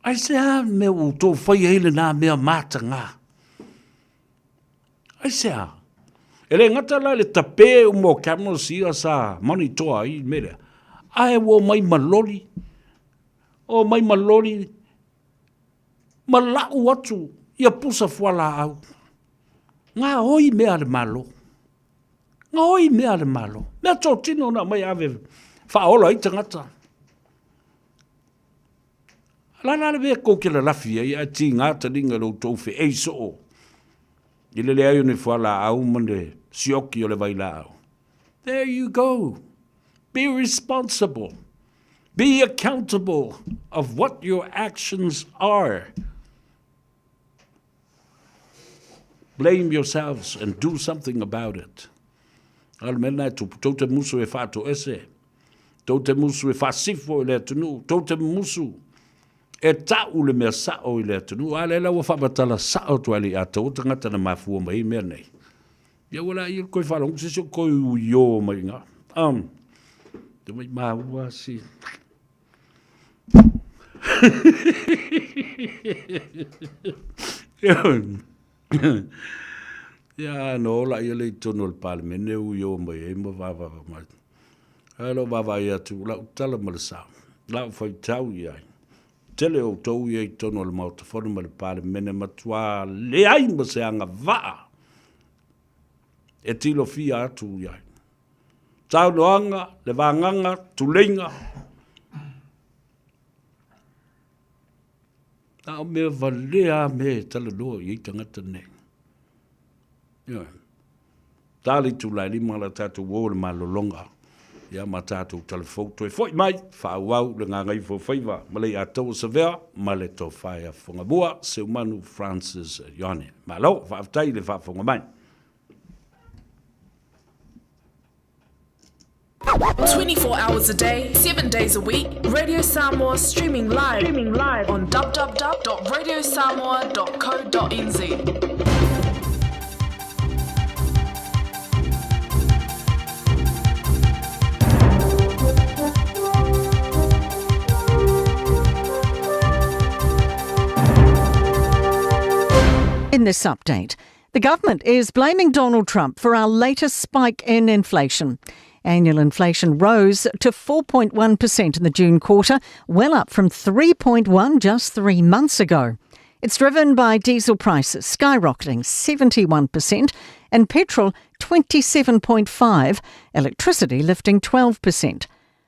Aisea mea ua outou fai ai lena mea matagā? Aisea? E le gata la i le tape uma o cameras ia sa monitor ai le mea lea, ae ua omai ma loli Omai ma loli ma lau atu ia pusa fualaau. Gaoi mea a le Malo. Gaoi mea a le Malo. Mea totino na aumai ave faaola ai tagata. A la la le mea kou te lalafi ai ae tigā taliga i lo outou feʻei soo i le leai o ni fualaau ma le sioki o le vailaau. There you go. Be responsible. Be accountable of what your actions are. Blame yourselves and do something about it. A le mea lena e tupu, tou te musu e whaatoese, tou te musu e whaasifo i le atunuu, tou te musu e ta'u le mea sa'o i le atunuu, a lea la ua faamatala sa'o atu ai le iātou o tagata na mafua mai ai mea nei. Ia ua laia le koe faalogo se isi o koe uiō mai i ngā. Um, te mai māua si. Ia, no ola ia le i tonu o le Palemene uiō mai ai ma vavava mai. Ae lou vaavaai atu, lau tala ma le sa, lau faitau i ai. Tele outou ia i totonu o le Maota Fono ma le Palemene matuā leai ma se agavaa e tilofia atu i ai. Saunoaga, le vagaga, tuleiga. Na o mea valea a mea e talanoa i ai tagata nei. Ioe. Ta le itula e lima la tatou o le malologa ia ma tatou talafou toe foi mai faaauau le gagaifo o faiva ma Leiataua Savea ma le Tofa ia Fogamua Seumanu Francis Ioane. Malo, faafetai i le faafofoga mai. 24 hours a day, 7 days a week, Radio Samoa streaming live, streaming live on www.radiosamoa.co.nz. In this update, the government is blaming Donald Trump for our latest spike in inflation. Annual inflation rose to 4.1% in the June quarter, well up from 3.1 just 3 months ago. It's driven by diesel prices skyrocketing 71% and petrol 27.5, electricity lifting 12%.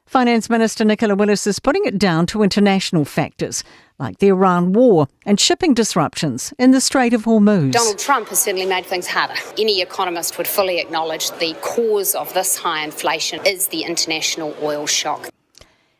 Finance Minister Nicola Willis is putting it down to international factors like the Iran war and shipping disruptions in the Strait of Hormuz. Donald Trump has certainly made things harder. Any economist would fully acknowledge the cause of this high inflation is the international oil shock.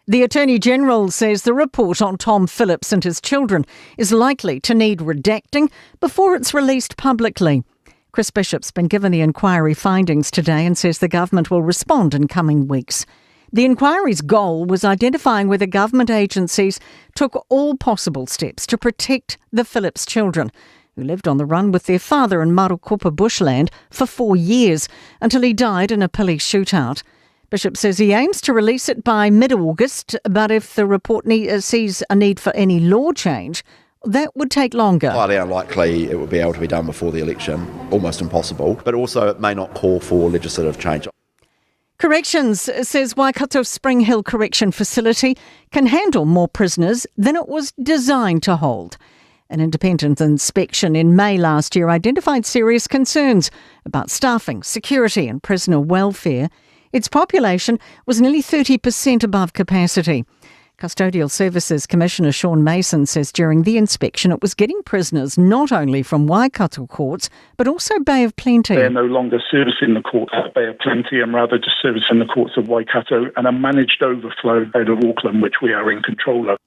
The Attorney General says the report on Tom Phillips and his children is likely to need redacting before it's released publicly. Chris Bishop's been given the inquiry findings today and says the government will respond in coming weeks. The inquiry's goal was identifying whether government agencies took all possible steps to protect the Phillips children, who lived on the run with their father in Marokopa bushland for four years until he died in a police shootout. Bishop says he aims to release it by mid August, but if the report uh, sees a need for any law change, that would take longer. Highly unlikely it would be able to be done before the election, almost impossible, but also it may not call for legislative change. Corrections says Waikato Spring Hill Correction Facility can handle more prisoners than it was designed to hold. An independent inspection in May last year identified serious concerns about staffing, security, and prisoner welfare. Its population was nearly 30% above capacity. Custodial Services Commissioner Sean Mason says during the inspection it was getting prisoners not only from Waikato courts but also Bay of Plenty. They're no longer servicing the courts at Bay of Plenty and rather just servicing the courts of Waikato and a managed overflow out of Auckland, which we are in control of.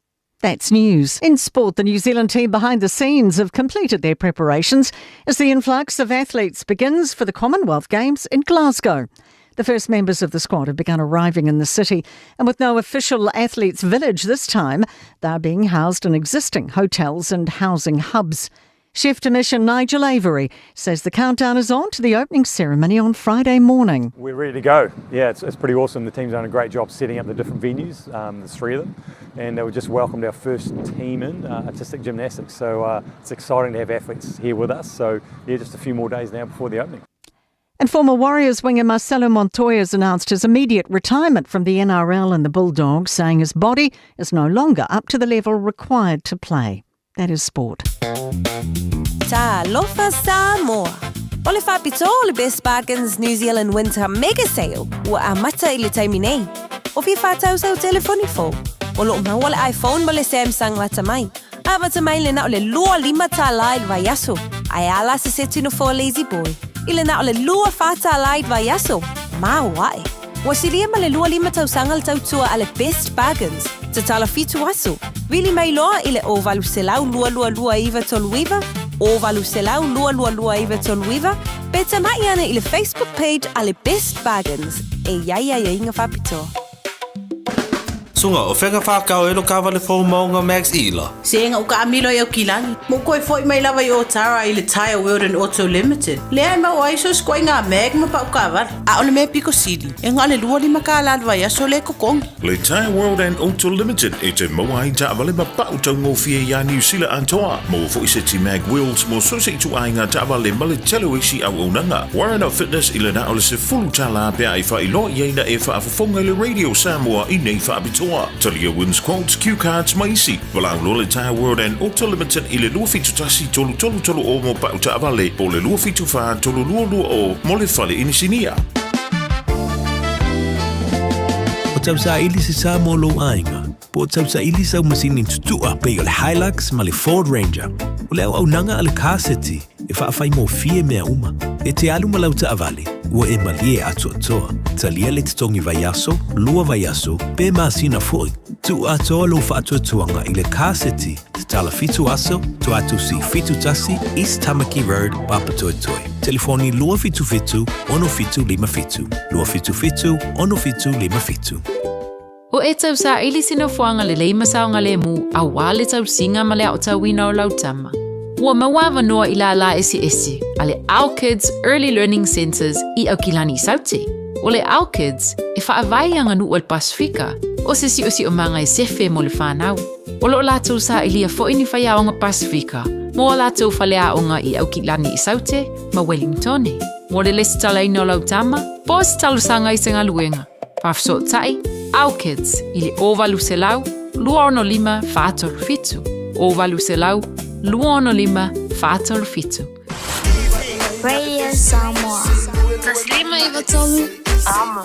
That's news. In sport, the New Zealand team behind the scenes have completed their preparations as the influx of athletes begins for the Commonwealth Games in Glasgow. The first members of the squad have begun arriving in the city, and with no official athletes' village this time, they're being housed in existing hotels and housing hubs. Chef de Mission Nigel Avery says the countdown is on to the opening ceremony on Friday morning. We're ready to go. Yeah, it's, it's pretty awesome. The team's done a great job setting up the different venues, um, there's three of them, and uh, we just welcomed our first team in, uh, artistic gymnastics. So uh, it's exciting to have athletes here with us. So, yeah, just a few more days now before the opening. And former Warriors winger Marcelo Montoya has announced his immediate retirement from the NRL and the Bulldogs, saying his body is no longer up to the level required to play. That is sport. Talofa Samoa! O le faapitoa o le Best Bargains New Zealand Winter Mega Sale ua amata i le taimi nei. O fia whātau sau telefoni fou? O lo o maua le iPhone ma le Samsung lata mai. Amata mai i le na o le 25 tālā i le vaiaso, ae a la se seti nofoa Lazy Boy i le na o le 24 tālā i le vaiaso, maoae. Ua silia ma le 25 tausaga le tautua a le Best Bargains, tatala fitu aso, vili mai loa i le 0800 222 939, 0800 222 939, pe tama'i ane i le Facebook page a le Best Bargains e i ai aiaiga faapitoa. Suga, o fea whakao e lo kawale fou maunga Max Ila? Sega u kaamilo i Aukilani. Mo koe foi mai lava i Otara i le Tyre World and Auto Limited. Lea e maua ai so ikoaiga mag ma pau kaavale. A o le mea piko sili, e na o le 25 kālā le vaiaso le totogi. Le Tyre World and Auto Limited e te maua ai taavale ma pau taugofie iā Niu Sila atoa. Maua foi seti mag wheels mo so se ituaiga taavale ma le tele o isi auaunaga. Warren of Fitness i le na o le 10 tālā pe a e faailoa i ai na e faafofoga i le Radio Samoa i nei faapitoa. Talia wins quotes, cue cards ma isi. Valaau loa le Tyre World and Auto Limited i le 271 333 o mo pau taavale po o le 274 322 mo le fale inisinia. O tausaili se sa mo lou aiga, po o tausaili sau masini tutua pei o le Hilux ma le Ford Ranger. O le auaunaga a le Car City e faafaigofie mea uma. E te alu ma lau taavale, ua e malie atoatoa. Talia le totogi vaiaso, 2 vaiaso, pe masina foi. Tuu atoa lou faatuatuaga i le Car City, tatala 7 aso, Toatusi 71, East Tamaki Road, Papatoetoe. Telefoni 277 6757, 277 6757. O e tausaili se nofoaga lelei ma saogalemu auā le tausiga ma le aotauina o lau tama. Ua maua avanoa i lālā eseese a le Our Kids Early Learning Centres i Aukilani i Saute. O le Our Kids e faavae i aganuu a le Pasefika, o se siosiomaga e sefe mo le fanau. O lo o latou sailia foi ni faiaoga Pasefika mo a latou faleaoga i Aukilani i Saute ma Wellingtone. Mo le lesitalaina o lau tama, po o se talosaga i se galuega. Faafesootai, Our Kids i le 0800 265 437. 0800 265 437. Radio Samoa. 153 Amo.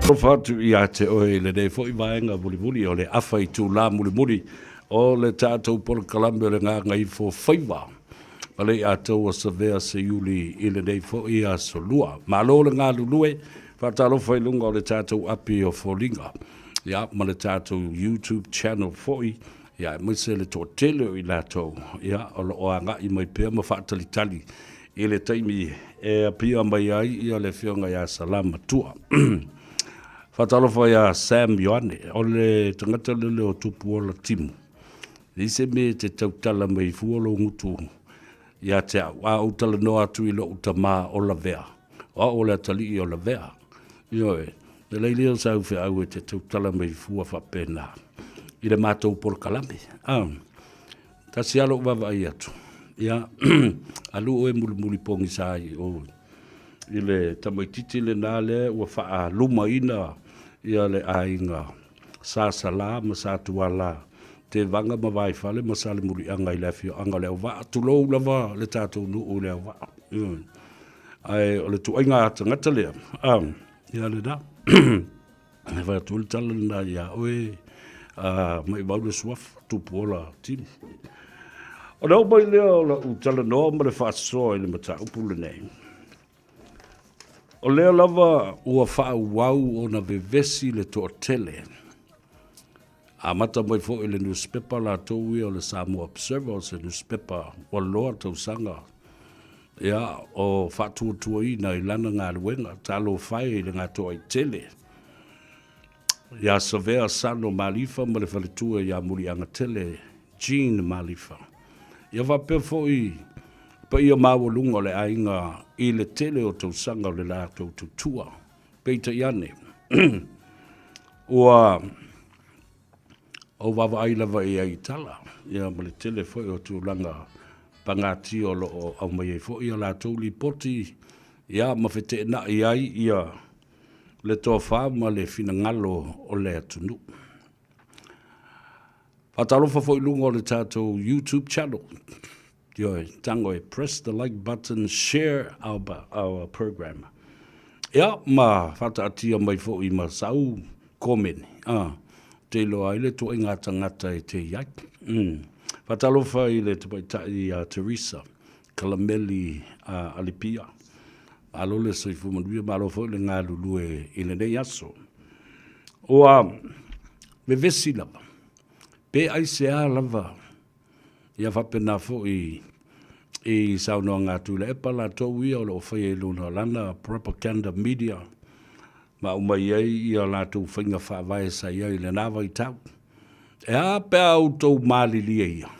Alofa atu ia te oe i lenei foi vaega mulimuli o le afa itulā mulimuli o le tatou polokalame o le Gagaifo Faiva ma le Iatau o Savea Seiuli i lenei foi aso Lua. Malo le galulue, faatalofa i luga o le tatou api o foliga ia ma le tatou YouTube channel foi ia aemaise le toatele o i latou ia o lo o agai mai pea ma faatalitali i le taimi e apia mai ai ia le afioga ia Salamatua. Faatalofa ia Sam Ioane, o le tagata lele o Tupuola Timu. Leai se mea e te tautala mai fua lou gutu ia te au, a ou talanoa atu i lou tama o Lavea, o au o le atalii o Lavea. Ioe, e leai lea o sau feau e te tautala mai fua faapena i le matou polokalame. Ah. Tasi lava lou vaavaai atu, ia, alu oe mulimuli pogisa i o i le tamaitiiti lena lea ua faalumaina ia le aiga Sa Salā ma Sa Tuala, Tevaga ma Vaifale ma Salemuliaga i le afioaga o Leauvaa, tulou lava le tatou nuu i Leauvaa. Ae o le tuaiga tagata lea, ia lena. E fai atu le tala lena ia oe, maimau le suafa, Tupuola Timu. Ona oo mai lea o lau talanoa ma le faasoa i le mataupu lenei, o lea lava ua faaauau ona vevesi le toatele, amata mai foi i le nusipepa latou ia o le Samoa Observer, o se nusipepa ua loa tausaga ia, o faatuatuaina i lana galuega, talofa e i le gatoaitele ia Savea Sano Malifa ma le faletua ia Muliagatele Jean Malifa. Ia faapea foi paia maualuga o le aiga i le tele o tausaga o le latou tutua. Peitai ane, ua ou vaavaai lava i ai i tala, ia ma le tele foi o tulaga pagatia o lo o aumai ai foi a latou lipoti, ia ma feteenai ai ia le tofa ma le finagalo o le atunuu. Faatalofa foi i luga o le tatou YouTube channel. Ioe, tago e press the like button, share our, our program. Ia, ma faataatia mai foi ma sau komeni. Ah, te iloa ai le tuaiga tagata e te i ai. Faatalofa i le tamaitai a Teresa Kalameli Alipia. Malo le soifua manuia, malo foi le galulue i lenei aso. Ua vevesi lava, pe aisea lava Ia faapena foi i saunoaga a Tuilaepa latou ia o lo o faia i luna o lana propaganda media ma aumai ai ia latou faiga faavae sa i ai i lena vaitau. E a pe a outou malilie ia?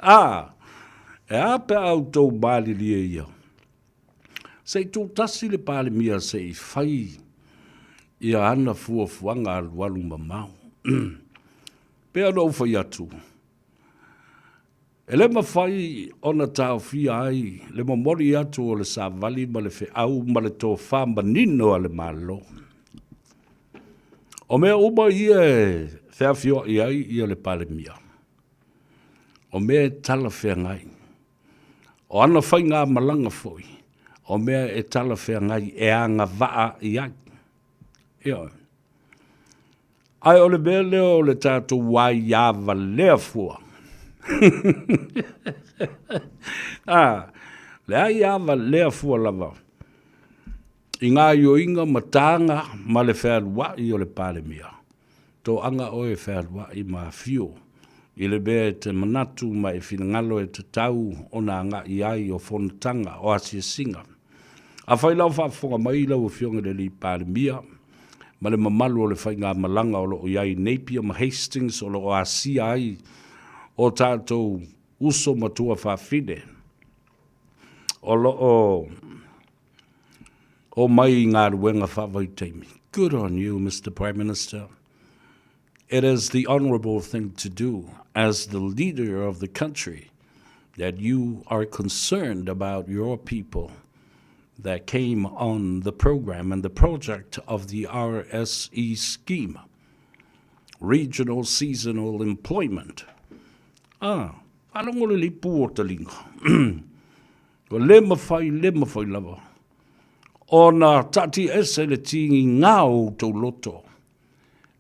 A, e a pe a outou malilie ia? Se i tutasi le Palemia se i fai ia ana fuafuaga alualu mamao. Pei ona ou fai atu, e le mafai ona taofia ai le momoli atu o le savali ma le feau ma le tofa manino a le Malo. O mea uma ia e feafioai ai ia le Palemia, o mea e talafeagai. O ana faigamalaga foi, o mea e talafeagai e agavaa i ai. Ioe. Ae o le mea lea o le tatou aia valea fua. A, le aia valea fua lava i gaoioiga ma taga ma le fealuai o le Palemia. Toaga oe e fealuai ma afio i le mea e te manatu ma e finagalo e tatau ona agai ai o fonotaga, o asiasiga. Afai la o faafofoga mai lau Afioga i le Alii Palemia ma le mamalu o le faigamalaga o lo o i ai i Napier ma Hastings o lo o asia ai o tatou uso ma tuafafine o lo o omai i galuega faavaitaimi. Good on you, Mr. Prime Minister. It is the honourable thing to do as the leader of the country that you are concerned about your people that came on the program and the project of the RSE scheme, Regional Seasonal Employment. Ah, faalogo lelei pū o taliga. Ua le mafai, le mafai lava. ona taatiaese le tigiga o outou loto,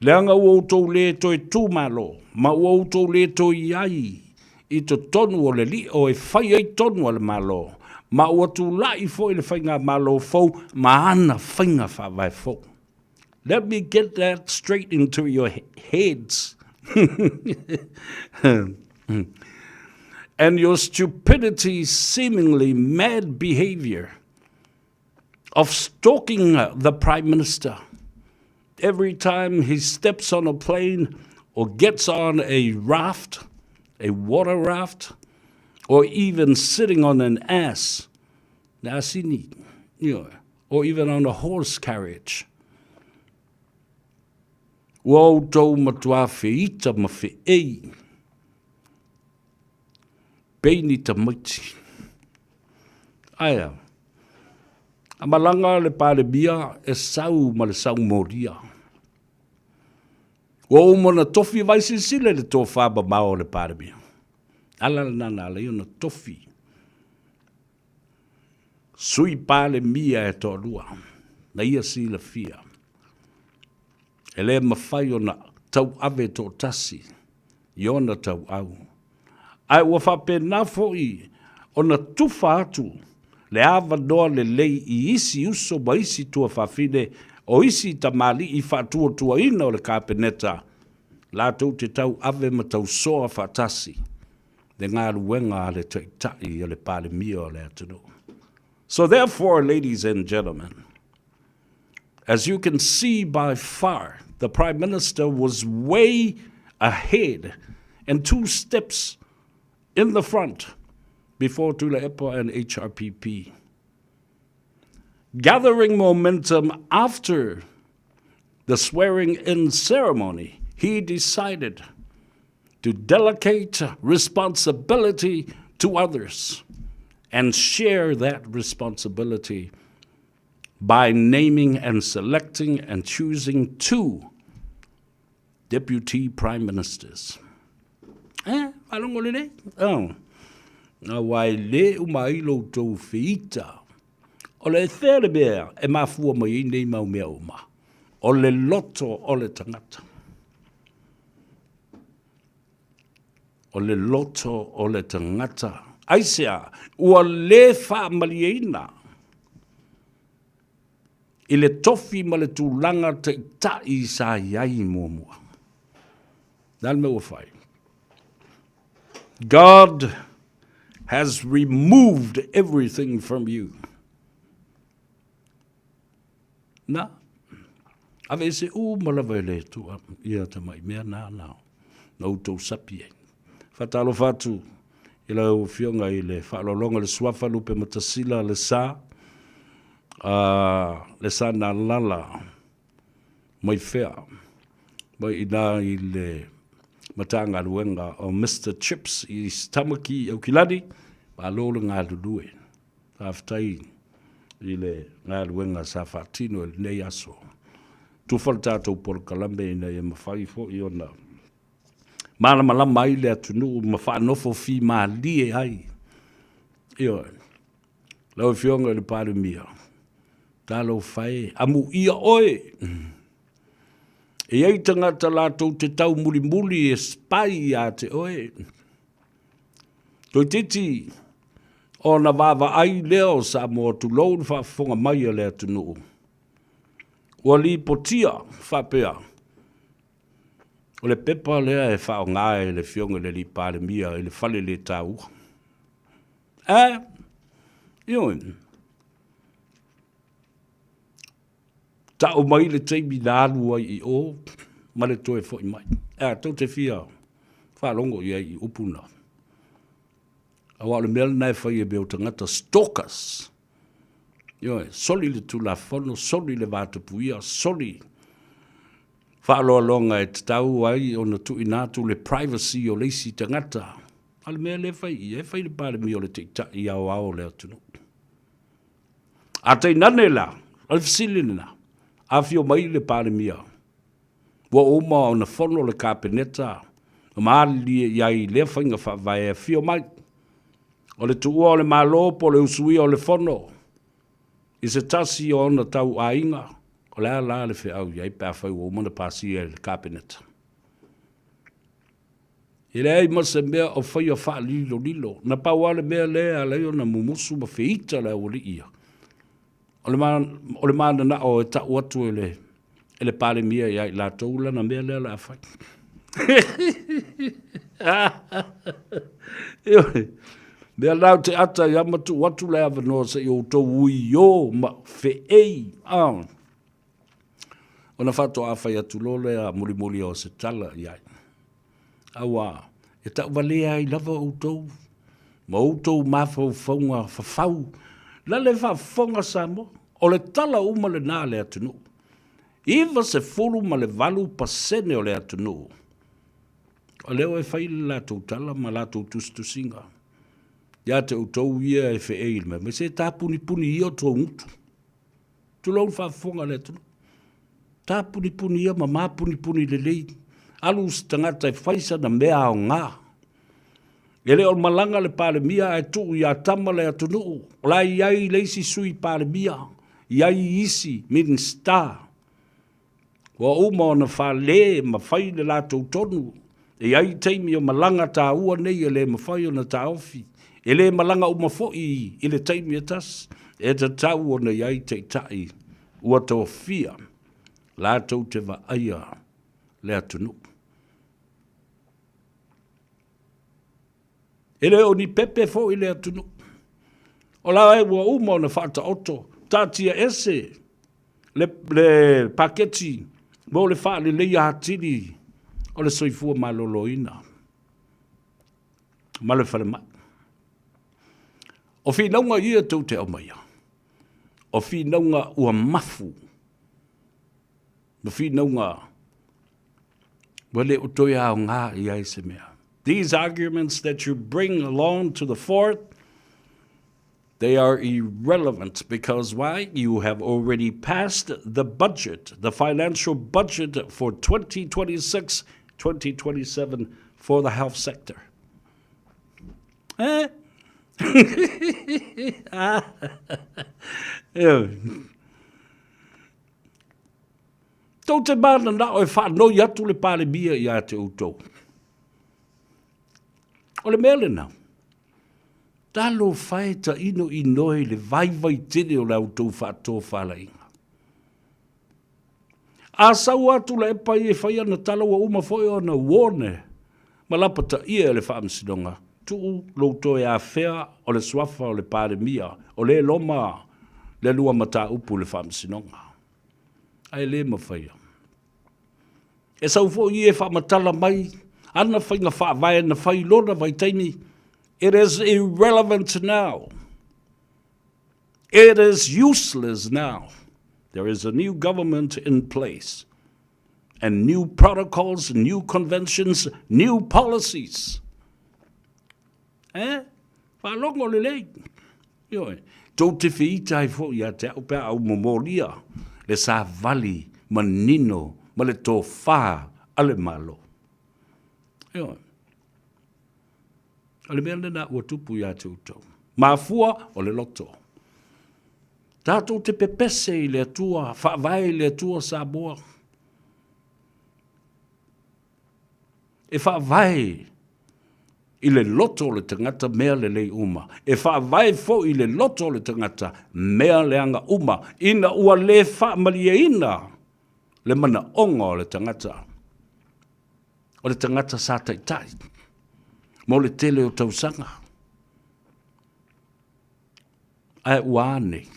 leaga ua outou lē toe tu malo, ma ua outou lē toe i ai i totonu o le lio e fai ai tonu a le Malo, ma ua tula'i foi le faigamalo fou ma ana faiga faavae fou. Let me get that straight into your heads. And your stupidity seemingly mad behavior of stalking the Prime Minister every time he steps on a plane or gets on a raft, a water raft, or even sitting on an ass, or even on a horse carriage. Ua outou matuā feita ma feei. Pei ni tamaiti. Aea. A malaga le Palemia e sau ma le sau molia. Ua uma ona tofi vai silasila i le tofa mamao o le Palemia. Ala lena na ala ai ona tofi Sui Palemia e toalua na ia silafia. E le mafai ona tauave toatasi i ona tauau, ae ua faapena foi ona tufa atu le avanoa lelei i isi uso ma isi tuafafine o isi tamalii faatuatuaina o le Kapeneta latou te tauave ma tausoa faatasi le galuega a le Taitai o le Palemia o le atunuu. So therefore, ladies and gentlemen, as you can see by far, the Prime Minister was way ahead and two steps in the front before Tuilaepa and HRPP. Gathering momentum after the swearing-in ceremony, he decided to delegate responsibility to others and share that responsibility by naming and selecting and choosing two deputy prime ministers. Eh, faalogo lelei. Oh. Aua e lē uma ai lo outou feita. O le fea le mea e mafua mai ai nei mau mea uma. O le loto o le tagata. O le loto o le tagata. Aisea, ua lē faamalieina i le tofi ma le tulaga taitai sa i ai muamua. Le a le mea ua fai? God has removed everything from you. Na, aveese uma lava e le Atua ia tamai mea na na na outou sapi ai. Faatalofa atu i lau Afioga i le faaaloaloga le Suafa Lupematasila le Sa, le Sa Nalala mai fea, mai i ina i le Matagaluega o Mister Chips i Tamaki i Aukilani, malo le galulue. Faafetai i le galuega sa faatino i lenei aso. Tufa le tatou polokalame ina ia mafai foi ona malamalama ai le atunuu ma faanofo fimalie ai. Ioe. Lau Afioga i le Palemia, talofa e, amuia oe. E i ai tagata latou te taumulimuli e spy ia te oe. Toeitiiti ona vaavaai lea o Samoa tulou le faafofoga mai a le atunuu. Ua lipotia faapea, o le pepa lea e faaaoga e le Afioga i le Alii Palemia i le fale le taua. Ä, ioe. Tau mai le taimi na alu ai i o ma le toe foi mai. Ea, tou te fia faalogo i ai i upu na. Aua o le mea lena e fai e mea o tagata stalkers. Ioe, soli le Tulafono, soli le vatapuia, soli faaaloaloga e tatau ai ona tuuina atu le privacy o le isi tagata. A o le mea lea e fai i i, e fai le Palemia o le Taitai aoao o le atunuu. A tainane la, o le fesili lena, afio mai le Palemia, ua uma ona fono le Kapeneta ma malilie i ai i lea faiga faavae e afio mai. O le tuua o le Malo po o le usuia o le fono. I se tasi o ona tauaiga, o le a la le feau i ai pe afai ua uma ona pasia e le Kapeneta? E leai ma se mea o faia faalilolilo. Na pau lava le mea lea e ala ai ona mumusu ma feita le aualii ia, o le, o le mananao e tau atu e le, e le Palemia ia i latou lana mea lea o le a fai. Ioe. Mea la o te ata ia ma tuu atu le avanoa se i outou uiō ma feei. Ah. Ona faatoa fai atu loa lea mulimuli o se tala i ai. Auā, e tauvalea ai lava outou ma outou mafaufauga fafau, la le faafofoga Samoa, o le tala uma lena a le atunuu. 98% o le atunuu, o lea e fai le latou tala ma latou tusitusiga ia te outou ia e feei i le mea mai, se tapunipuni ia outou gutu. Tulou le faafofoga a le atunuu. Tapunipuni ia ma mapunipuni lelei. Alu se tagata e fai sana mea aoga. E le o malaga le Palemia ae tuu ia tama le atunuu. O la e i ai le isi sui Palemia, i ai isi Minisita. Ua uma ona fale ma fai le latou tonu. E i ai taimi o malaga taua nei e le mafai ona taofi. E le malaga uma foi i le taimi e tasi. E tatau ona i ai taitai ua tofia latou te vaaia le atunuu. E le o ni pepe foi le atunuu. O la e ua uma ona faataoto, taatia ese le, le paketi mo le faaleleia atili o le soifua maloloina ma le falemai. O finauga ia tou te aumaia, o finauga ua mafu, ma finauga ua le o toe aoga i ai se mea. These arguments that you bring along to the fort, They are irrelevant because why? You have already passed the budget, the financial budget for 2026 2027 for the health sector. Eh? Tou te mananao e faanoi atu le Palemia ia te outou. O le mea lena, talofa e tainoinoi i le vaivai tele o la outou faatofalaiga. A sau atu le epa ia e fai ana tala ua uma foi ona warn ma lapataia e le Faamasinoga, tuu lou toe afea o le suafa o le Palemia, o le loma le lua mataupu i le Faamasinoga. Ae le mafaia. E sau foi ia e faamatala mai ana faiga faavae na fai i lona vaitaimi, it is irrelevant now. It is useless now. There is a new government in place and new protocols, new conventions, new policies. Eh? Faalogo lelei. Ioe. Tou te feita ai foi ia te au pe a ou momolia le savali manino ma le tofā a le Malo. Ioe. O le mea lena ua tupu ia te outou. Mafua o le loto. Tatou te pepese i le Atua, faavae i le Atua Samoa. E faavae i le loto o le tagata mea lelei uma, e faavae foi i le loto o le tagata mea leaga uma, ina ua le faamalieina le manaoga o le tagata, o le tagata sa taitai mo le tele o tausaga. Ae ua a nei?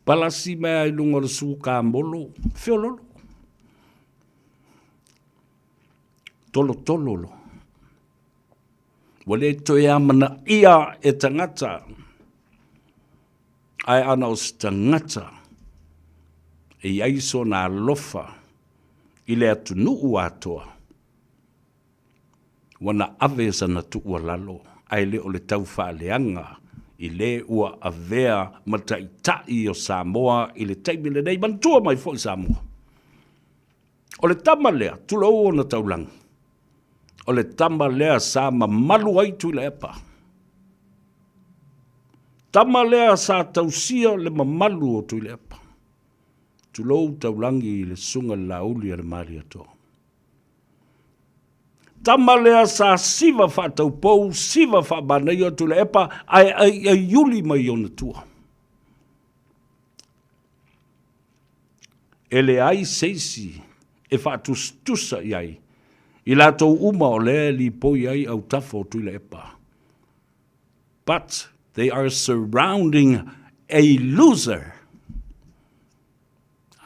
Palasi mai ai luga o le sukamolo, feololo. Tolotolo lo. Ua le toe amanaia e tagata, ae ana o se tagata e i ai sona alofa i le atunuu atoa. Ua na ave sana tuualalo, ae le o le taufaaleaga i le ua avea ma taitai o Samoa i le taimi lenei. Manatua mai foi Samoa, o le tama lea, tulou ona taulagi, o le tama lea sa mamalu ai Tuilaepa. Tama lea sa tausia le mamalu o Tuilaepa. Tulou taulagi i le susuga i le Laauli a le Malietoa. Tama lea sa siva faataupou, siva faamanaia Tuilaepa ae aiaiuli mai ona tua. E leai se isi e faatusatusa i ai i latou uma o lea e lipoi ai autafa o Tuilaepa. But they are surrounding a loser.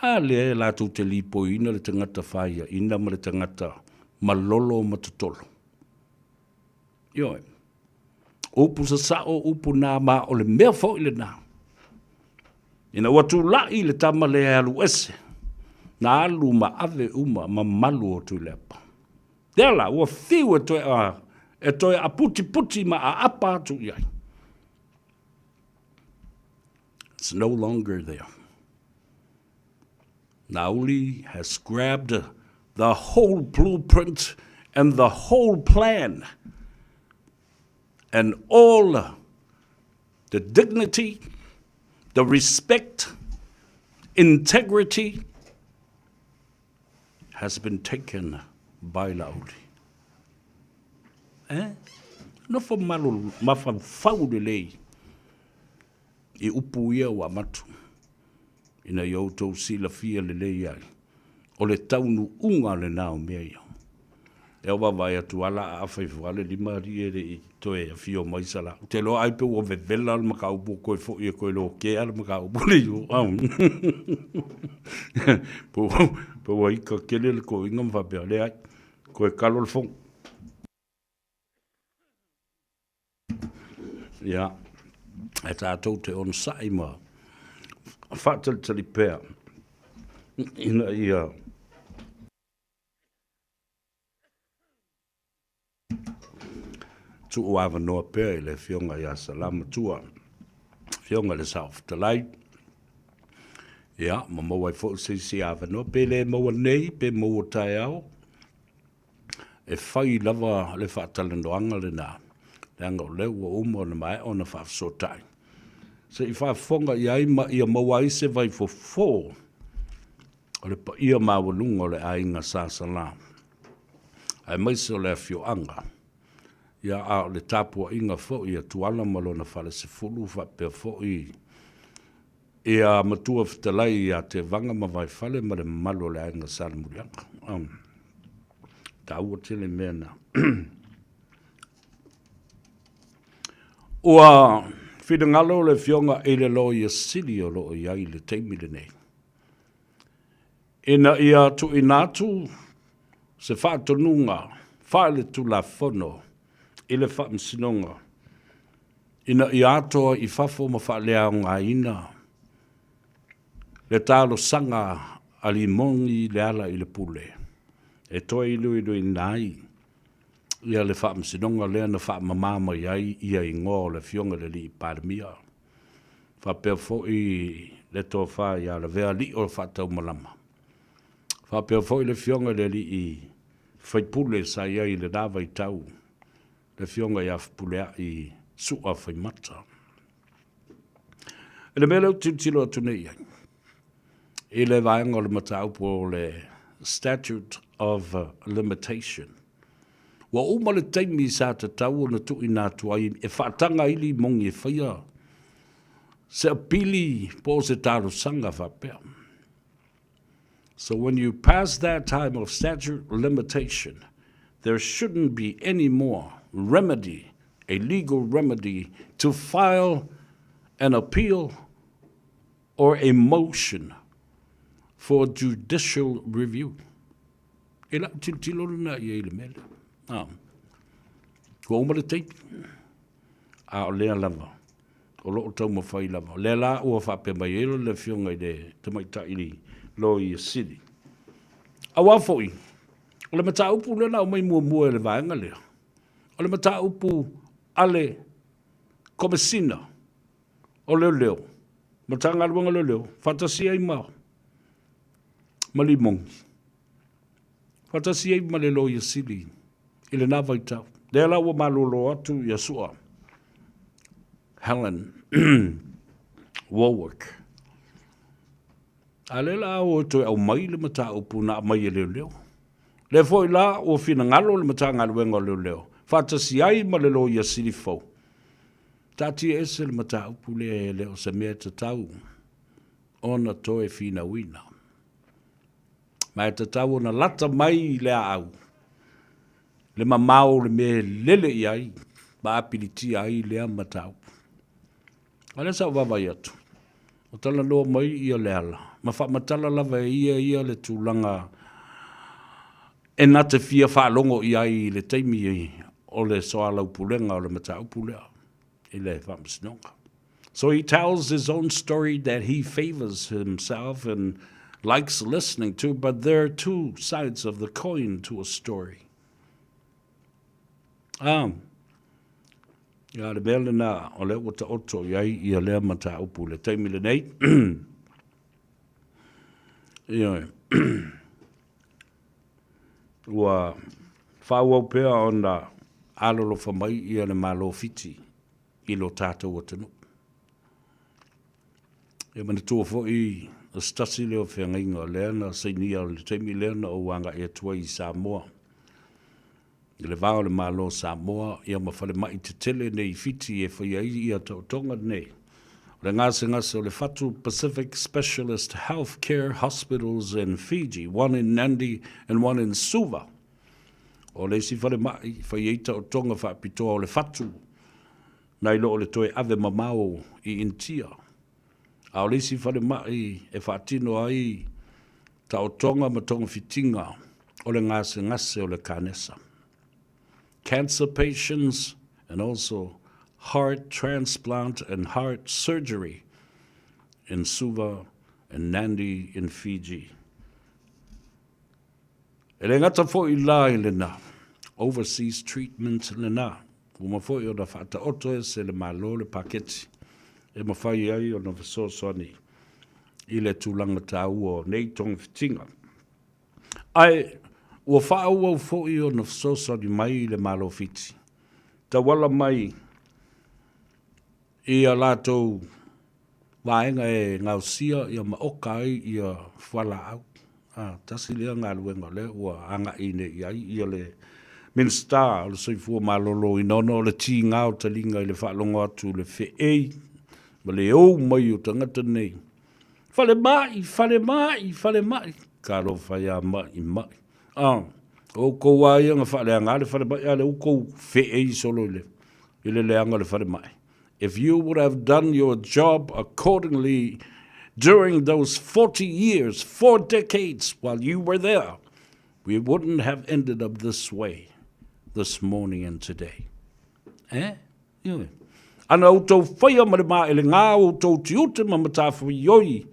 A lea e latou te lipoiina le tagata faiaina ma le tagata malolo ma totolo. Ioe. Upu sasao, upu nā ma o le mea foi lenā. Ina ua tula'i le tama lea e alu ese, na alu ma ave uma mamalu o Tuilaepa. Lea la, ua fiu e toe, e toe aputiputi ma aapa atu i ai. It's no longer there. Nauli has grabbed the whole blueprint and the whole plan and all the dignity, the respect, integrity has been taken by Lauli. Eh? Nofo malu mafaufau lelei i upu ia ua avatu ina ia outou silafia lelei ai, o le taunuuga lena o mea ia. E vaavaai atu lava la a afa ifo lava le limalii e le i toe afio mai Sala. Ou te iloa ai pe ua vevela le mataupu ua toe foi e toe lokea le mataupu le iu. Pe ua ika tele le toeaina ma faapea, leai, toe kalo le fono. Ia, e tatou te onosai ma faatalitali pea ina ia tuu avanoa pea i le Afioga ia Salamatua, Afioga i le Saofetalai, ia, ma maua ai foi se isi avanoa, pe le maua nei, pe maua taeao, E fai lava le faatalanoaga lena, leaga o lea ua uma ona maea ona faafesootai. Se i faafofoga i ai ma ia maua ai se vaifofo o le paia maualuga o le aiga Sa Salā, aemaise o le afioaga, ia a o le tapuaiga foi a Tuala ma lona falesefulu faapea foi Ia Matua Fetalai ia Tevaga ma Vaifale ma le mamalu o le aiga Salemuliaga. Taua tele mea na. Ua finagalo le Afioga i le Loia Sili o lo o i ai i le taimi lenei, ina ia tuuina atu se faatonuga faale-Tulafono i le Faamasinoga ina ia atoa i fafo ma faaleaogaina le talosaga a Limoni Leala i le Pule e toe iloiloina ai ia le faamasinoga lea na faamama mai ai ia igoa o le Afioga i le Alii Palemia faapea foi le Tofa ia Lavea Alii o Faataumalama faapea foi le Afioga i le Alii Faipule sa i ai i lena vaitau le Afioga ia Fepuleai Su'a Faimata. I le mea lea ou te tilotilo atu nei i ai, i le vaega o le mataupu o le Statute of Limitation, ua uma le taimi sa tatau ona tuuina atu ai e faataga ai limoni e faia se apili po o se talosaga faapea. So when you pass that time of statute limitation, there shouldn't be any more remedy, a legal remedy, to file an appeal or a motion for judicial review. E lau tilotilo lena i ai i le mea lea. Ah. Ua uma le taimi. A o lea lava. O lo o taumafai lava. O lea la ua faapea mai ai le Afioga i le Tamaitai Loia Sili. Aua foi, o le mataupu lea na aumai muamua e le vaega lea, o le mataupu a le Komesina o Leoleo, Matagaluega o Leoleo, faatasi ai ma ma Limoni, faatasi ai ma le Loia Sili i lena vaitau. Lea la ua malolo atu ia Sua. Helen Warwick. A lea la ua toe aumai le mataupu na aumai e leoleo. Lea foi la ua finagalo le Matagaluega o Leoleo faatasi ai ma le Loia Sili fou, taatia ese le mataupu lea e le o se mea e tatau ona toe finauina. Ma e tatau ona lata mai i le aau le mamao o le mea e lele i ai ma apilitia ai lea mataupu. A o lea sa ou vaavaai atu, ua talanoa mai ia Leala ma faamatala lava e ia ia le tulaga e na te fia faalogo i ai i le taimi o le soalaupulega o le mataupu lea i le Faamasinoga. So he tells his own story that he favors himself and likes listening to, but there are two sides of the coin to a story. Ah, ia le mea lena o lea ua taoto i ai ia lea mataupu i le taimi lenei. Ioe. Ua faaauau pea ona alolofa mai ia le Malo Fiti i lo tatou atunuu. E manatua foi o se tasi lea o feagaiga lea na sainia i le taimi lea na ou agai atu ai i Samoa i le va o le Malo o Samoa ia ma falemai tetele nei i Fiti e faia ai ia taotoga nei. O le gasegase o le fatu Pacific Specialist Health Care Hospitals in Fiji, one in Nandi and one in Suva. O le isi falemai i fai ai taotoga faapitoa o le fatu nai lo o le toe ave mamao i Initia. A o le isi falemai e faatino ai taotoga ma togafitiga o le gasegase o le kanesa. Cancer patients and also heart transplant and heart surgery in Suva and Nandi in Fiji. E le gata foi la i lena, overseas treatment lena, ua uma foi ona faataoto ese le Malo le paketi e mafai ai ona fesoasoani i le tulaga taua o nei togafitiga. Ae ua faaauau foi ona fesoasoani mai le Malo Fiti, tauala mai i a latou vaega e gaosia ia ma oka ai ia fualaau. A, tasi lea galuega o lea ua agai nei i ai ia le Minisita o le Soifua Maloloina ona o le tiga o taliga i le faalogo atu i le feei ma le ou mai o tagata nei. Falemai, falemai, falemai. Talofa ia mai, mai. A, o outou lava ia na faaleaga le falemai, a o lea ua outou feei solo i le, i le leaga o le falemai. If you would have done your job accordingly during those 40 years, four decades while you were there, we wouldn't have ended up this way this morning and today. Eh? Ioe. Ana outou faia ma le maelegā o outou tiute ma matawhaioi,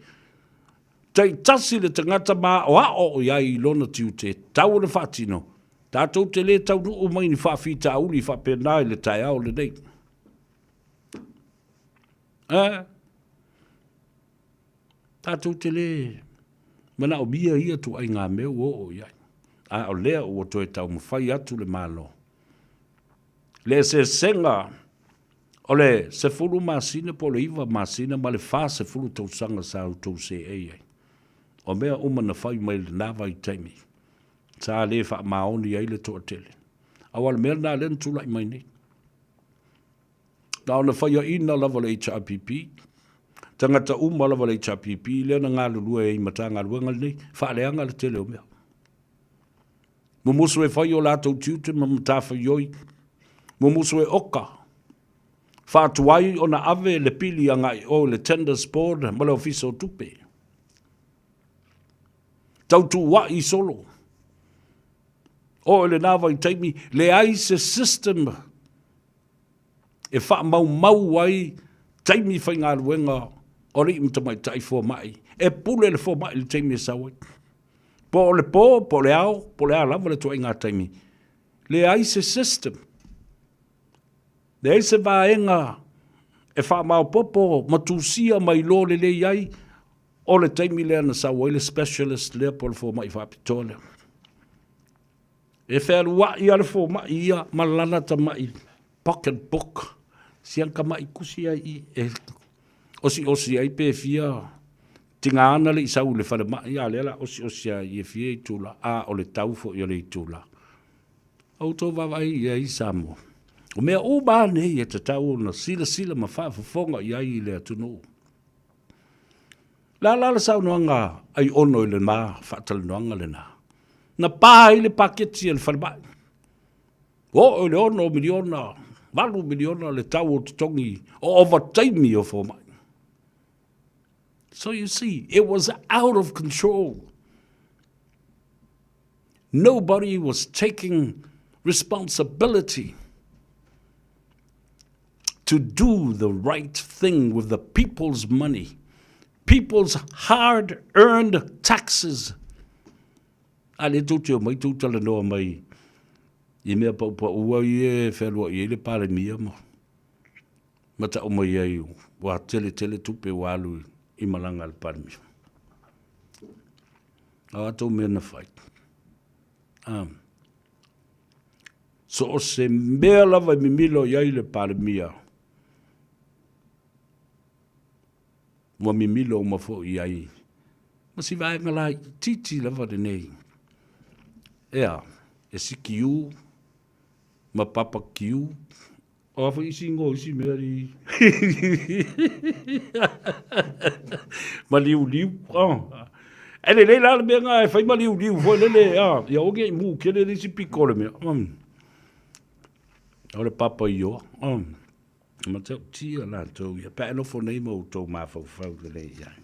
taitasi le tagata maʻoaʻo i ai i lona tiute, tau ona faatino, tatou te lē taunuu mai ni faafitauli faapena i le taeao lenei. Eh? Tatou te lē manaomia ia ituaiga mea ua oo i ai. A o lea ua toe taumafai atu le Malo. Le eseesega o le 10 masina po o le 9 masina ma le 40 tausaga sa outou seei ai. O mea uma na fai mai lena vaitaimi, sa le faamaoni ai le toatele. Aua o le mea lena lea na tulai mai nei. Na ona faiaina lava le HRPP, tagata uma lava le HRPP lea na galulue ai i Matagaluega lenei, faaleaga le tele o mea. Mumusu e fai o latou tiute ma matafaioi, mumusu e oka, faatuai ona ave le pili agai i o i le Tenders Board ma le Ofisa o Tupe. Tautuua'i solo. Oo i lena vaitaimi, leai se system e faamaumau ai taimi faigaluega o alii ma tamaitai fomai. E pule le fomai i le taimi e sau ai. Po o le po, po o le ao, po o le a lava le ituaiga taimi. Leai se system. Leai se vaega e faamaopoopo ma tusia ma iloa lelei ai o le taimi lea na sau ai le specialist lea po o le fomai faapitoa lea. E fealuai lava le fomai ia ma lana tamai pocket book. Siaga maʻi tusi ai i e osiʻosi ai pe fia tiga ana le i sau i le falemai, a o lea o le a osiʻosi ai i e fia itula, a o le tau foi o le itula. Outou vaavaai i ai Samoa. O mea uma lava nei e tatau ona silasila ma faafofoga i ai i le atunuu. Le a la le saunoaga a Aiono i le ma faatalanoaga lena? Na pa ai le paketi a le falemai. Ua oo i le $6 miliona, $8 miliona le tau o totogi o ovataimi o fomai. So you see, it was out of control. Nobody was taking responsibility to do the right thing with the people's money, people's hard earned taxes. A lea tou te omai tou talanoa mai i mea paupau ai e fealuai ai le Palemia ma ma tau mai ai ua tele tele tupe ua alu i malaga a le Palemia. A o atou mea na fai. Um, so o se mea lava e mimilo i ai le Palemia, ua mimilo uma foi i ai ma si vaega laitiiti lava lenei. Ea, e sikiu ma papa kiu. O a foi isi ingoa o isi mea i ma liuliu. Oh. E lelei la le mea nga e fai ma liuliu foi lele, ah, ia aua ne i mū tele le isi piko o le mea. Mm. O le papa ioa. Mm. Matautia latou ia, pe a e nofo nei ma outou mafaufau lelei i ai.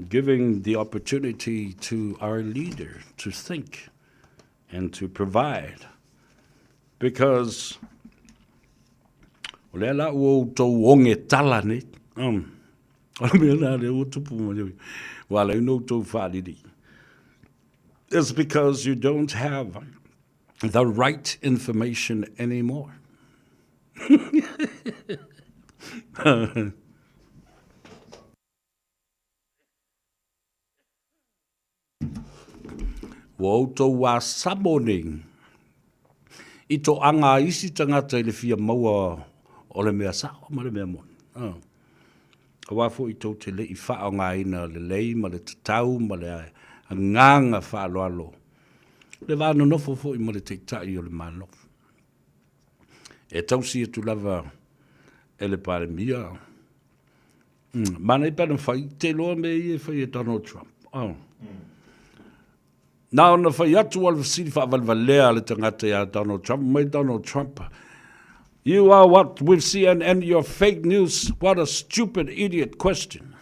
Giving the opportunity to our leader to think and to provide because o lea la ua outou oge tala nei. Um, o le mea la lea ua tupu mai, ua ala ai ona outou faalili. It's because you don't have the right information anymore. Ua outou asamo nei i toaga a isi tagata i le fia maua o le mea sao ma le mea moni. Ah. Aua foi tou te le i faaaogaina lelei ma le tatau ma le agaga faaaloalo le va nonofo foi ma le Taitai o le Malo. E tausi atu lava e le Palemia. Mm, manaia pe ana fai, te iloa mea ia e fai e Donald Trump. Oh. Mm. Na ona fai atu o le fesili faavalevalea a le tagata iā Donald Trump, mai Donald Trump, You are what with CNN, your fake news, what a stupid idiot question.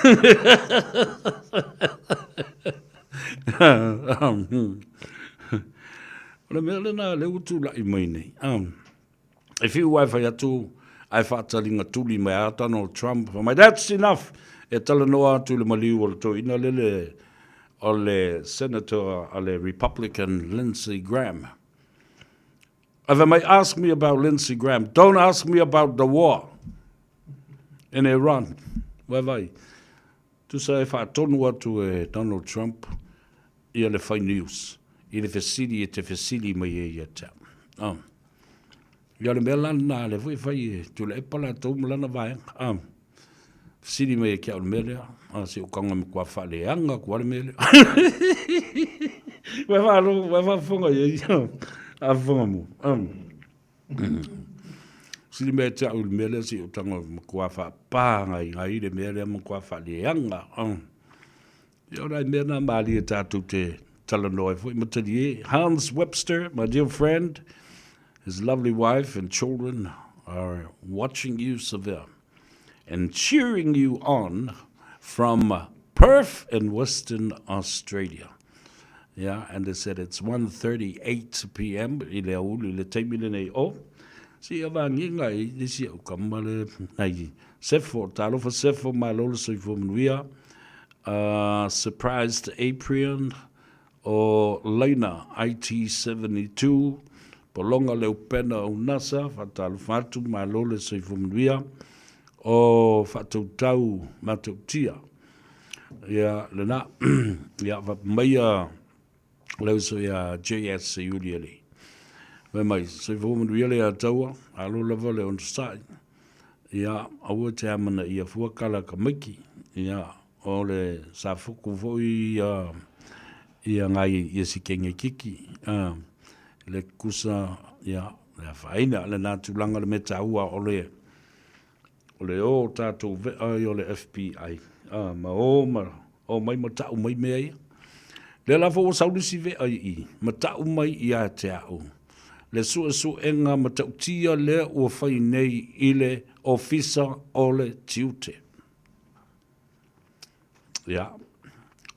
O le mea lena lea ua tulai mai nei. Um, e fiu ae fai atu ae faataliga tuli mai a Donald Trump, fai mai, that's enough, e talanoa atu i le maliu o le toeaina lele o le Senator a le Republican Lindsey Graham. Ae fai mai, ask me about Lindsey Graham, don't ask me about the war in Iran. Vaivai, tusa e faatonu atu e Donald Trump ia le fai news i le fesili e te fesili mai ai ia te au. Oh. Ia o le mea la lena lea foi e fai e Tuilaepa latou ma lana vaega. Oh. Fesili mai e ke au le mea lea. Ah, se o kanga me kua whaaleanga kua le mea lea. Wai whaalo, wai whaafonga ia ia. A whanga mo. Um. Sili mea te au le mea lea si o tanga ma kua whaapānga i ngā i le mea lea ma kua whaaleanga. Um. Ia o nai mea nā mālie tātou te talanoa ai foi ma talie. Hans Webster, my dear friend, his lovely wife and children are watching you, Severe, and cheering you on from Perth in Western Australia. Yeah, and they said it's 1.38 p.m. i le aouli i le taimi lenei o. Si ia vagiga i le si au kama le nai Sefo, talofa Sefo, malo le soifua manuia. Uh, surprised Aprian, o Laina IT72, Polonga Leupena o NASA, faatalofa atu, malo le soifua manuia, o Faatautau Matautia. Ia, lena, ia, faapea maia le uso ia JS Seiuli Alii. Fai mai, soifua manuia le Ataua, alo lava le onosai. Ia, aua te amanaia fua kala ka maiki. Ia, o le safuku foi ia, ia ngai ia sikenge kiki. A, le kusa, ia, le afaina, le nā tulaga le mea taua o le, o le o tātou vea i o le FBI. A, ma o ma, o mai ma ta'u mai mea ia. Lea la foi ua sau le isi vea i i, ma ta'u mai ia te a'u le suesuega matautia lea ua fai nei i le Ofisa o le Tiute. Ia,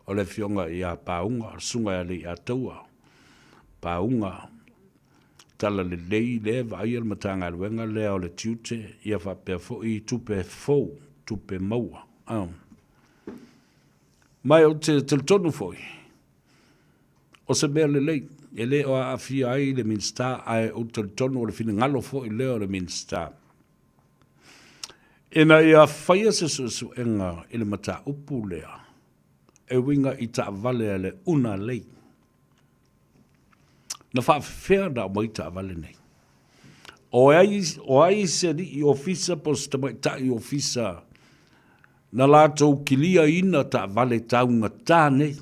o le afioga ia Pauga, le susuga ia Leiataua, Pauga, talalelei lea e vaaia le Matagaluega lea o le Tiute, ia faapea foi tupe fou, tupe maua. Ma ou te talitonu foi, o se mea lelei, e le o aafia ai le Minisita, ae ou te talitonu o le finagalo foi lea o le Minisita, ina ia faia se suesuega i le mataupu lea e uiga i taavale a le Unalei. Na faafefea ona aumai taavale nei? O ai, o ai se alii ofisa po o se tamaitai ofisa na latou kiliaina taavale taugata nei?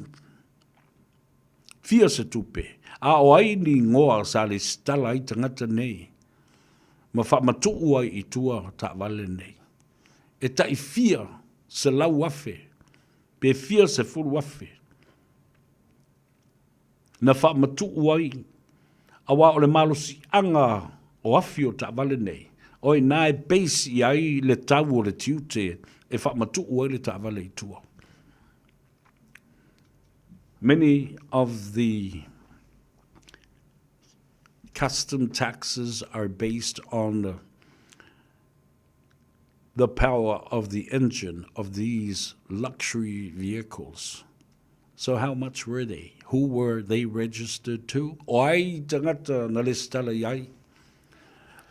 Fia se tupe, a o ai ni igoa sa lesitala ai tagata nei ma faamatuu ai i tua taavale nei? E tai fia 100,000 pe fia 10,000 na faamatuu ai, aua o le malosiaga o afi o taavale nei, o i ina e base i ai le tau o le tiute e faamatuu ai le taavale i tua. Many of the custom taxes are based on the power of the engine of these luxury vehicles. So how much were they? Who were they registered to? O ai tangata na lesitala i ai?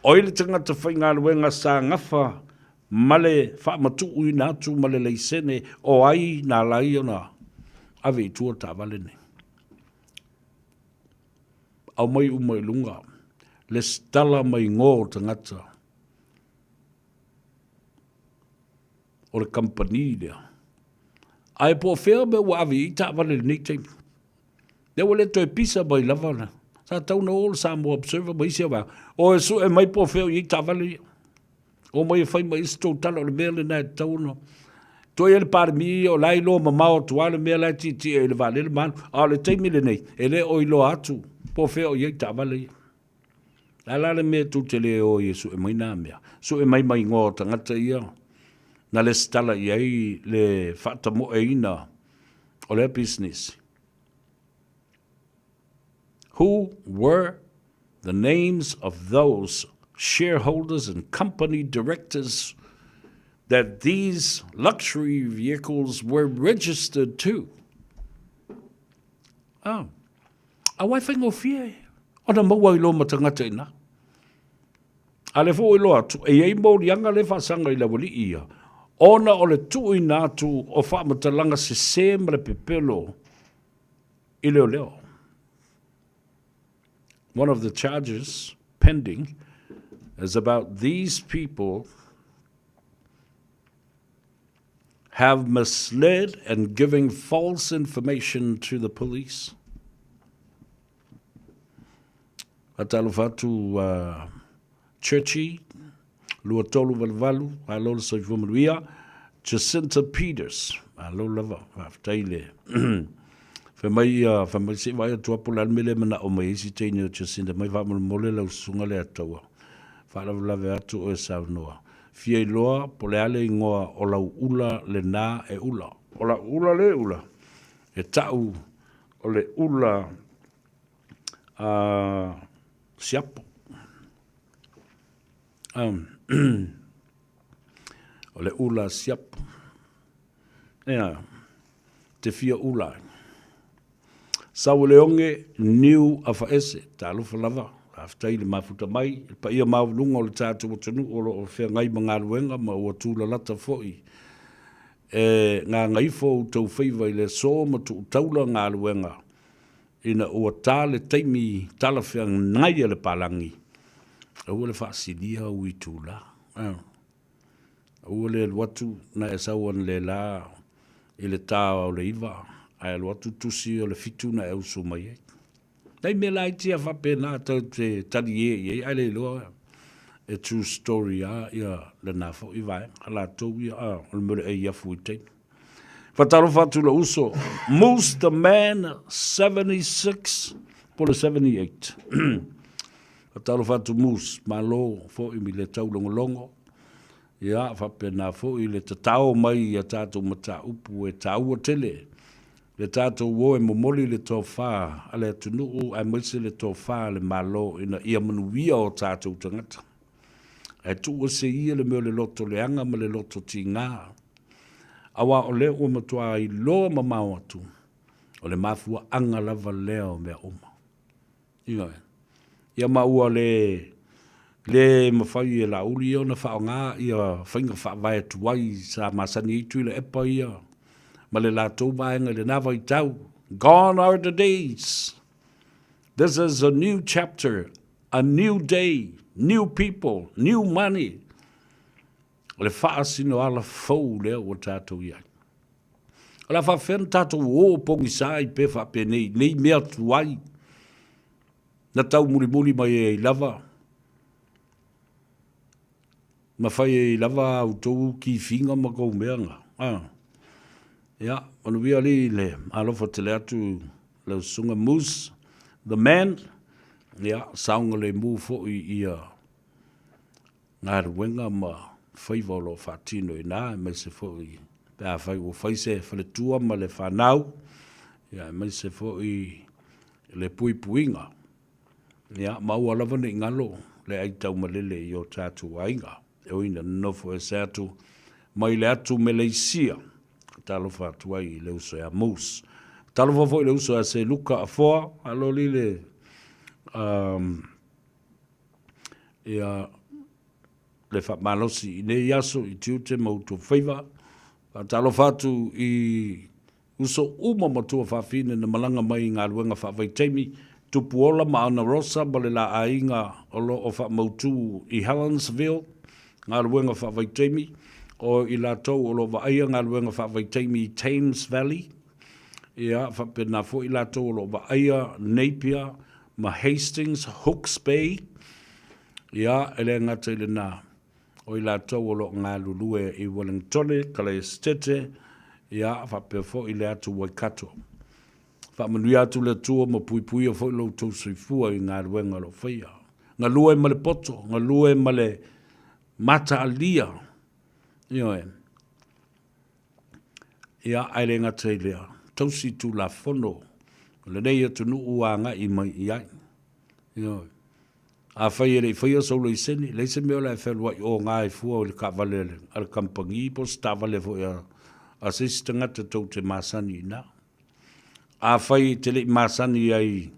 O ai le tangata whaingaluenga sa ngafa ma le faamatuuina atu ma le laisene o ai na ala ai ona ave i tua taavale nei. Aumai uma i luga, lesitala mai igoa o tagata o le kamupani lea. Ae po o fea mea ua ave i ai taavale i lenei taimi. Lea ua le toe pisa mai lava na. Sa tatau ona o le Samoa Observer ma isi vaega. O e sue mai po o fea o i ai taavale ia. Omai e fai mai ai se tou tala o le mea lena e tatau ona toe ai le Palemia o la e iloa mamao atu lava le mea la e tietie i le vaalele ma alu. A o le taimi lenei, e le o iloa atu po o fea o i ai taavale ia. O le a la le mea tou te le o ai e sue mai nā mea? Sue mai ma igoa o tagata ia na lesitala i ai le faatamoeina o lea pisinisi. Who were the names of those shareholders and company directors that these luxury vehicles were registered to? Oh. Aua e faigofie ona maua ai loa ma tagata i ina. A lea foi ua iloa atu, e i ai moliaga lea e faasaga i le aualii ia, ona o le tuuina atu o faamatalaga sese ma le pepelo i leoleo. One of the charges pending is about these people have misled and giving false information to the police. Faatalofa atu uh, Churchy, 2388, malo le soifua manuia. Jacinta Peters, malo lava, faafetai le. Fai mai ia, fai mai se i vaai atu lava po o le a le mea lea e manao mai ai si teine o Jacinta mai faamolemole lau susuga Leataua. Faalavelave atu oe saunoa. Fia iloa po o le a le igoa o lau ula lena e ula. O lau ula le ula, e ta'u o le ula a siapo. O le ula siapo. Ea, te fia ula ai. Saueleoge Niu Afaese, talofa lava, faafetai i le mafuta mai, le paia maualuga o le tatou atunuu o lo o feagai ma galuega ma ua tulalata foi e gagaifo outou faiva i le aso ma tuutaula galuega. Ina ua ta le taimi talafeagai a le palagi, aua le faasilia au itula. Aua le alu atu na e sau analeila i le ta o le 9, ae alu atu tusi o le 7 na e usu mai ai. Nai mea laiti lava faapena tatou te talie i ai, ae le iloa e true story lava ia lena foi vaega. A latou ia, a, o le mea o le ei afu i taimi. Faatalofa atu i lou uso, Moose the Man 76 po o le 78. Faatalofa atu Moose, malo foi i le taulogologo. Ia, faapena foi le tatao mai i a tatou mataupu e taua tele le tatou o e momoli le tofa a le atunuu aemaise le tofa a le Malo ina ia manuia o tatou tagata. Ae tuu ese ia le mea o le loto leaga ma le loto tiga, aua o lea ua matua iloa mamao atu, o le mafuaaga lava lea o mea uma. Ioe. Ia ma ua le le mafai e Laauli ia ona faaaoga ia faiga faavae tuai sa masani ai Tuilaepa ia ma le latou vaega i lena vaitau. Gone are the days. This is a new chapter, a new day, new people, new money. O le faasinoala fou lea ua tatou i ai. O le a faapefea ona tatou o pogisa ai pe faapenei nei mea tuai na taumulimuli mai ai lava ma fai ai lava a outou kifiga ma kou mea na. A. Ia, manuia alii le alofa tele atu lau susuga Moose the man. Ia, saogalemu foi ia galuega ma faiva o lo o faatino i ina, aemaise foi pe afai ua fai se faletua ma le fanau, ia aemaise foi le puipuiga. Ia, ma aua lava ne i galo le aitaumalele i o tatou aiga, e ui ina nonofo ese atu mai le atu Meleisia. Talofa atu ai i le uso ia Moose. Talofa foi i le uso ia Seluka Afoa, alo lile um, ia le faamalosi i nei aso i tiute ma outou faiva. Faatalofa atu i uso uma matua faafine na malaga mai i galuega faavaitaimi, Tupuola ma Ana Rosa ma le la aiga o lo o faamautu i Helensville, galuega faavaitaimi, o i latou o lo o vaaia galuega faavaitaimi i Thames Valley, ia faapena foi i latou o lo o vaaia Napier ma Hastings, Hooks Bay, ia, e le gata i lena, o i latou o lo o galulue i Wellingtone, Kalaesetete, ia, faapea foi le atu Waikato. Faamanuia atu le Atua ma puipuia foi lo outou soifua i galuega o lo o faia. Galue ma le poto, galue ma le mataalia, ioe. Ia, ae le gata i lea, tausi tulafono o lenei atunuu ua agai mai i ai. Ioe. Afai e le i faia sou laisene, leai se mea o le a e fealuai oga ai fua i le taavale a le kamupani po o se taavale foi a se isi tagata tou te masani i ina. Afai e te le i masani ai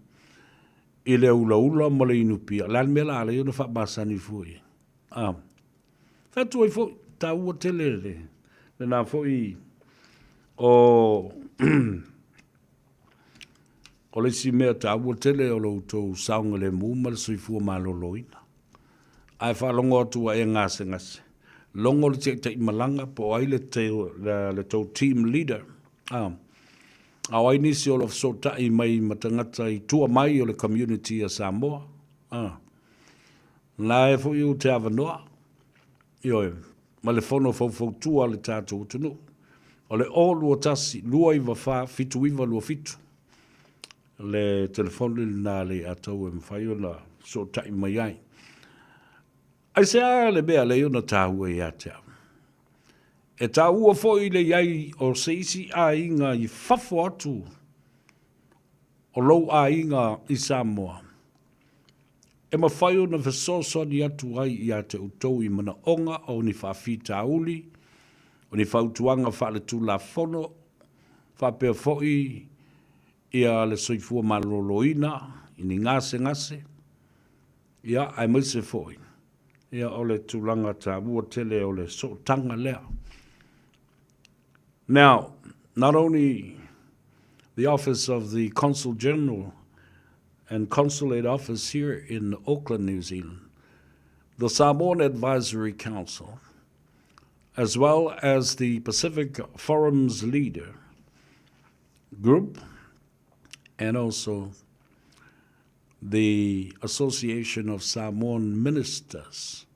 i le ulaula ma le inupia, o le a le mea o le a ala ai ona faamasani fua i ai? A. Fai atu ai foi, taua tele le, lena foi o o le isi mea taua tele o lo outou saogalemu ma le soifua maloloina. Ae faalogo atu ua e gasegase, logo le taitaimalaga po o ai le, te, le, le tou team leader. A, a o ai nisi o lo o fesootai mai ma tagata i tua mai o le community a Samoa. A, La e foi ou te avanoa, ioe, ma le fono faufautua a le tatou atunuu. O le 021 294 7927 le telefoni lena a Leiatau e mafai ona fesootai mai ai. Aisea le mea lea ona taua ia te au? E taua foi le i ai o se isi aiga i fafo atu o lou aiga i Samoa. E mafai ona fesoasoani atu ai ia te outou i manaoga o ni faafitauli, o ni fautuaga faaletulafono, faapea foi ia le soifua maloloina i ni gasegase, ia, aemaise foi ia o le tulaga taua tele o le sootaga lea. Now, not only. the Office of the Consul General and Consulate Office here in Auckland, New Zealand, the Samoan Advisory Council, as well as the Pacific Forum's leader group, and also the Association of Samoan Ministers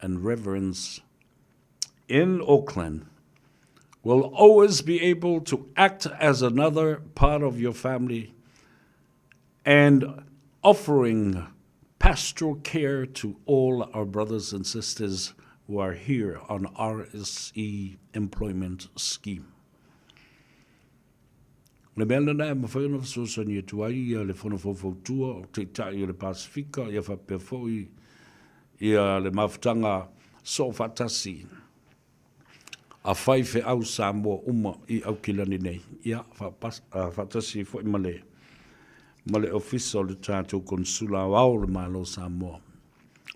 and Reverends in Auckland will always be able to act as another part of your family and offering pastoral care to all our brothers and sisters who are here on RSE employment scheme. Le mea lena e mafai ona fesoasoani atu ai ia le Fono Faufautua o Taitai o le Pasefika ia faapea foi ia le mafutaga soofaatasi a faifeau Samoa uma i Aukilani nei, ia faatasi ai foi ma le ma le Ofisa o le tatou Konesula Aoao o le Malo o Samoa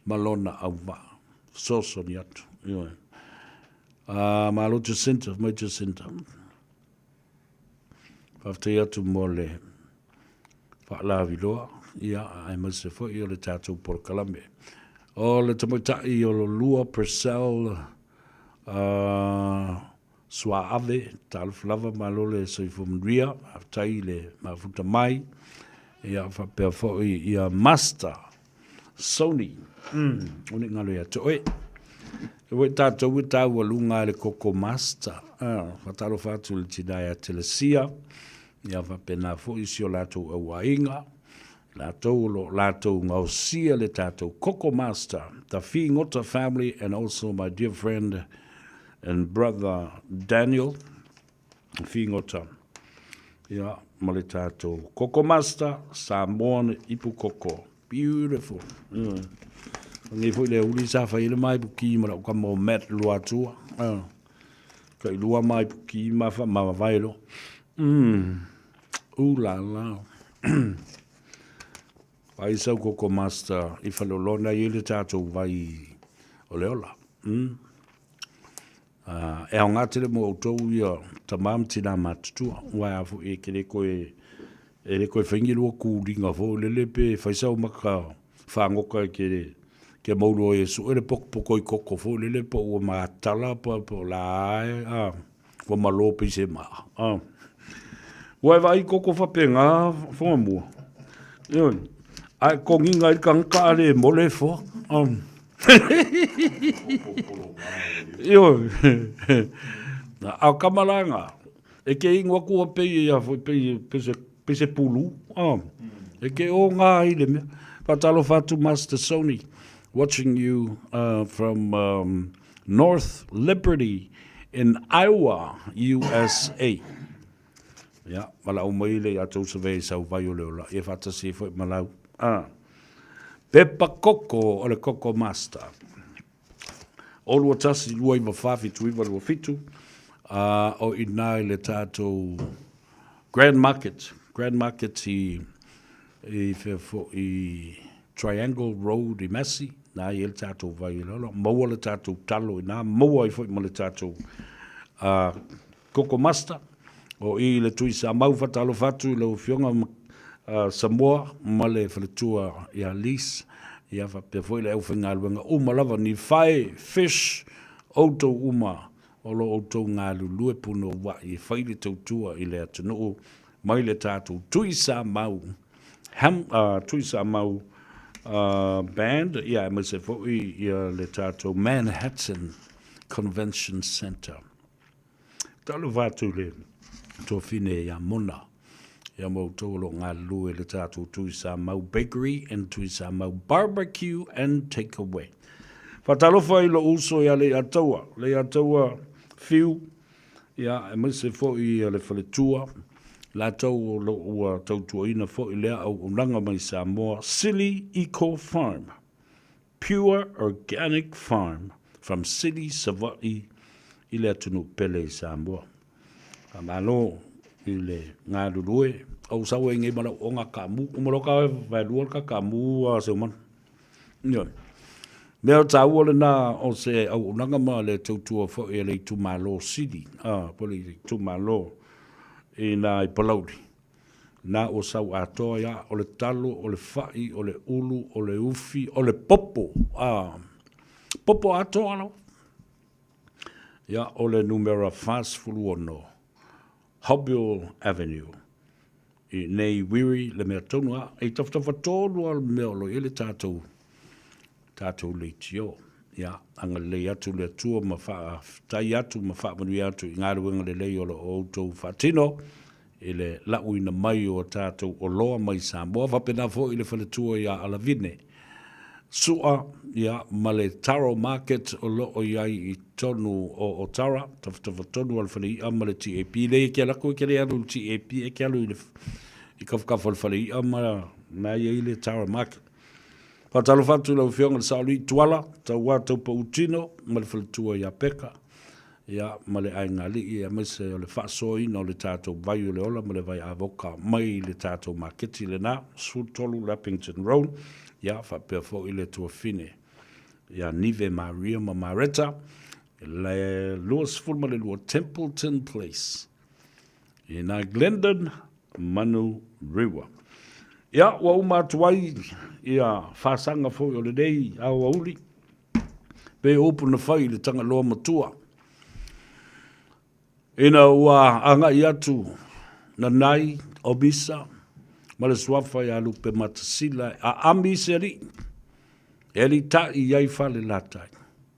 ma lona auvaa. Fesoasoani atu. Ioe. Malo Jacinta, mai Jacinta. Faafetai atu mo le faalaviloa, ia, aemaise foi o le tatou polokalame. O le tamaitai o lolua Purcell uh, Suaave, talofa lava, malo le soifua manuia, faafetai i le mafuta mai, ia faapea foi ia Master Sony, mm, o ni ngalo ia te oe. E wai tātou e tāua lunga e le koko master. Ah, whatalofa atu le tina ia Telesia, ia whapena foi si o lātou auainga, lātou lo lātou ngaosia le tātou koko master, the Fingota family and also my dear friend and brother Daniel Fingota. Ia, ma le tātou koko master, Samoan ipu koko. Beautiful. Yeah. Ngi foi le uli sa fai le mai puki ma lau kama o Matt Luatua. Ka i lua mai puki ma fa ma vai lo. Ooh la la. Vai sau koko master i whalolona i le tātou vai o le ola. E aoga tele mo outou ia tama ma tina matutua, aua a foi e ke le koe, e le koe whaingi lua kūringa fo lele pe whaisau maka whangoka e ke, ke mauro e su ele poko poko i koko fo lele po ua matala po, po la e, a, ua malo pe se maa. A. Ua e vai koko whape ngā whanga mua. Ioi, ai konginga i kangaka ale mole fo. Ioe. A o kamalanga, e ke ingoa kua pei ia foi pei pei se pei se pulu. Ah. E ke o ngā i le mea. Whatalofa atu Master Sony watching you uh, from um, North Liberty in Iowa, USA. Ia, walau mai le ia tou survey sau vai o le ola. Ia whatasi foi malau. Ah. Pepa koko o le Koko Master. O 21 29 79 27, ā, o inā i le tātou Grand Market, Grand Market i, i whea i Triangle Road i Massey, nā i e le tātou vai i lalo, maua le tātou talo i nā, maua ai foi ma le tātou uh, Koko Master, o i le Tui Samau whatalofa atu i lau afioga Samoa ma le faletua ia Lise, ia faapea foi le aufaigaluega uma lava ni fae, fish, outou uma o lo outou galulue punouai e fai le tautua i le atunuu mai le tatou Tui Samau Ham, uh, Tui Samau uh, Band, ia aemaise foi ia le tatou Manhattan Convention Center. Talofa atu le tuafine ia Mona, ia ma outou o lo o galulue i le tatou Tuisamau Bakery and Tuisamau Barbecue and Takeaway. Faatalofa i lou uso ia Leiataua, Leiataua Fiu, ia aemaise foi ia le faletua, latou o lo o ua tautuaina foi lea auaunaga mai Samoa, Sili Eco Farm. Pure Organic Farm from City Savaii i le atunuu pele i Samoa. Faamalo i le galulue. Ou sau ai nei ma lau oga kaamu. Uma loa ka vaelua le ka kaamu a Seumanu. Ioe. Mea o taua lena o se auaunaga ma le tautua foi a le itumalo sili, a, po o le itumalo. I nā i Palauli, nā ua sau atoa ia, o le talo, o le fa'i, o le ulu, o le ufi, o le popo, a, popo atoa lava. Ia, o le numera 46, Hobbill Avenue, i nei Wiri, le mea tonu a, i tafatafa tonu a le mea o lo i ai le tātou, tātou leitio. Ia, agalelei atu le Atua ma faafetai atu ma faamanuia atu i galuega lelei o lo o outou faatino i le lauina mai o a tātou oloa mai Samoa, faapena foi i le faletua ia Alavine Sua, ia, ma le Taro Market o lo o i ai i tonu o Otara, tafatafa tonu a le fale i'a ma le TAP. Lei e ke alu atu e ke le alu i le TAP, e ke alu i le i kafakafa o le fale i'a ma na i ai le Taro Market. Faatalofa atu i lau Afioga i le Saoalii Tuala, Tauā Taupautino ma le faletua ia Peka, ia, ma le aigaalii aemaise o le faasoaina o le tatou vai o le ola ma le vai avoka mai le tatou maketi lena, 13 Leppington Road, ia, faapea foi le tuafine ia Nive Maria ma Mareta, le 22 Templeton Place. I nā Glendon Manurewa. Ia, ua uma atu ai ia faasaga foi o lenei aoauli, pe upu na fai i le Tagaloa Matua. Ina ua agai atu Nanai o Misa ma le suafa ia Lupematasila e aami i se alii, e alitaʻi i ai Falelatai.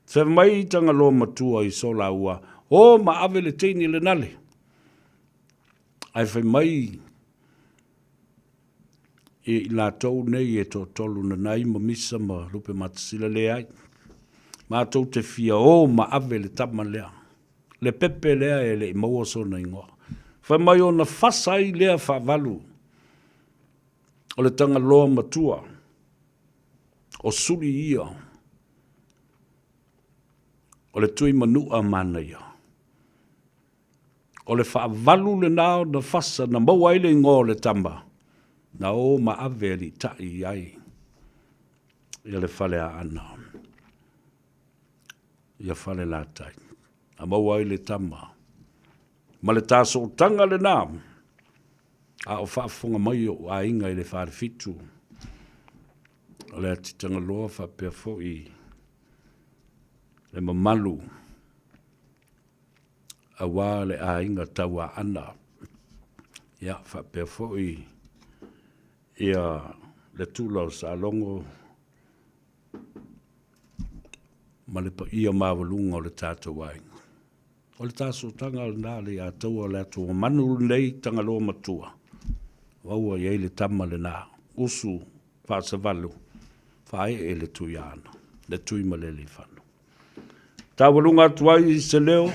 Fai mai Tagaloa Matua i so laua, O ma ave le teine lenale. Ae fai mai i latou nei e toatolu Nanai ma Misa ma Lupematasila, Leai, matou te fia o ma ave le tama lea, le pepe lea e le i maua sona igoa. Fai mai ona fasa ai lea faavalu o le Tagaloa Matua, o Suli ia o le tui manu'a manaia. O le faavalu lena ona fasa na maua ai le igoa o le tama, na o ma ave alii-taʻi i ai ia le Faleaana, ia Falelatai. Na maua ai le tama ma le tasootaga lena, a o faafofoga mai o'u aiga i le Falefitu o le Atitagaloa faapea foi le mamalu aua le aiga Tauaana, ia faapea foi ia le tula o Salogo ma le paia maualuga o le tatou aiga. O le tasootaga lena le ia taua o le atuamanu lenei Tagaloa Matua, ua i ai le tama lena, usu faasavalu, faaee le Tuiaana, le Tuimaleleifano. Taualuga atu ai se leo,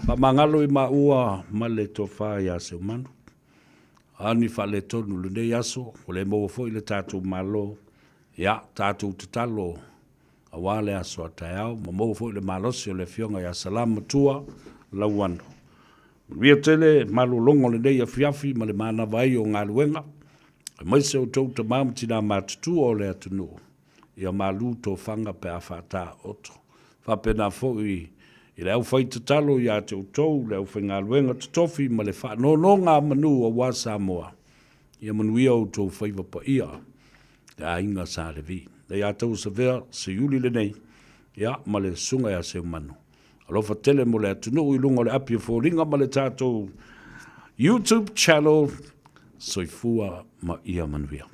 faamagalo i maua ma le tofa ia Seumanu. A ni faaletonu lenei aso, ua le maua foi le tatou Malo, ia, tatou tatalo aua le aso a taeao, ma maua foi le malosi o le Afioga ia Salamatua Lauano. Manuia tele malologa o lenei afiafi ma le manava ai o galuega, aemaise outou tama ma tina matutua o le atunuu. Ia malu tofaga pe a faataoto. Faapena foi i le aufaitatalo ia te outou, le aufaigaluega totofi ma le faanonogamanu aua Samoa, ia manuia outou faiva paia, le aiga Sa Levi. Le ia tou Savea Seiuli lenei, ia, ma le Susuga ia Seumanu. Alofa tele mo le atunuu i luga o le api o foliga ma le tatou YouTube channel. Soifua ma ia manuia.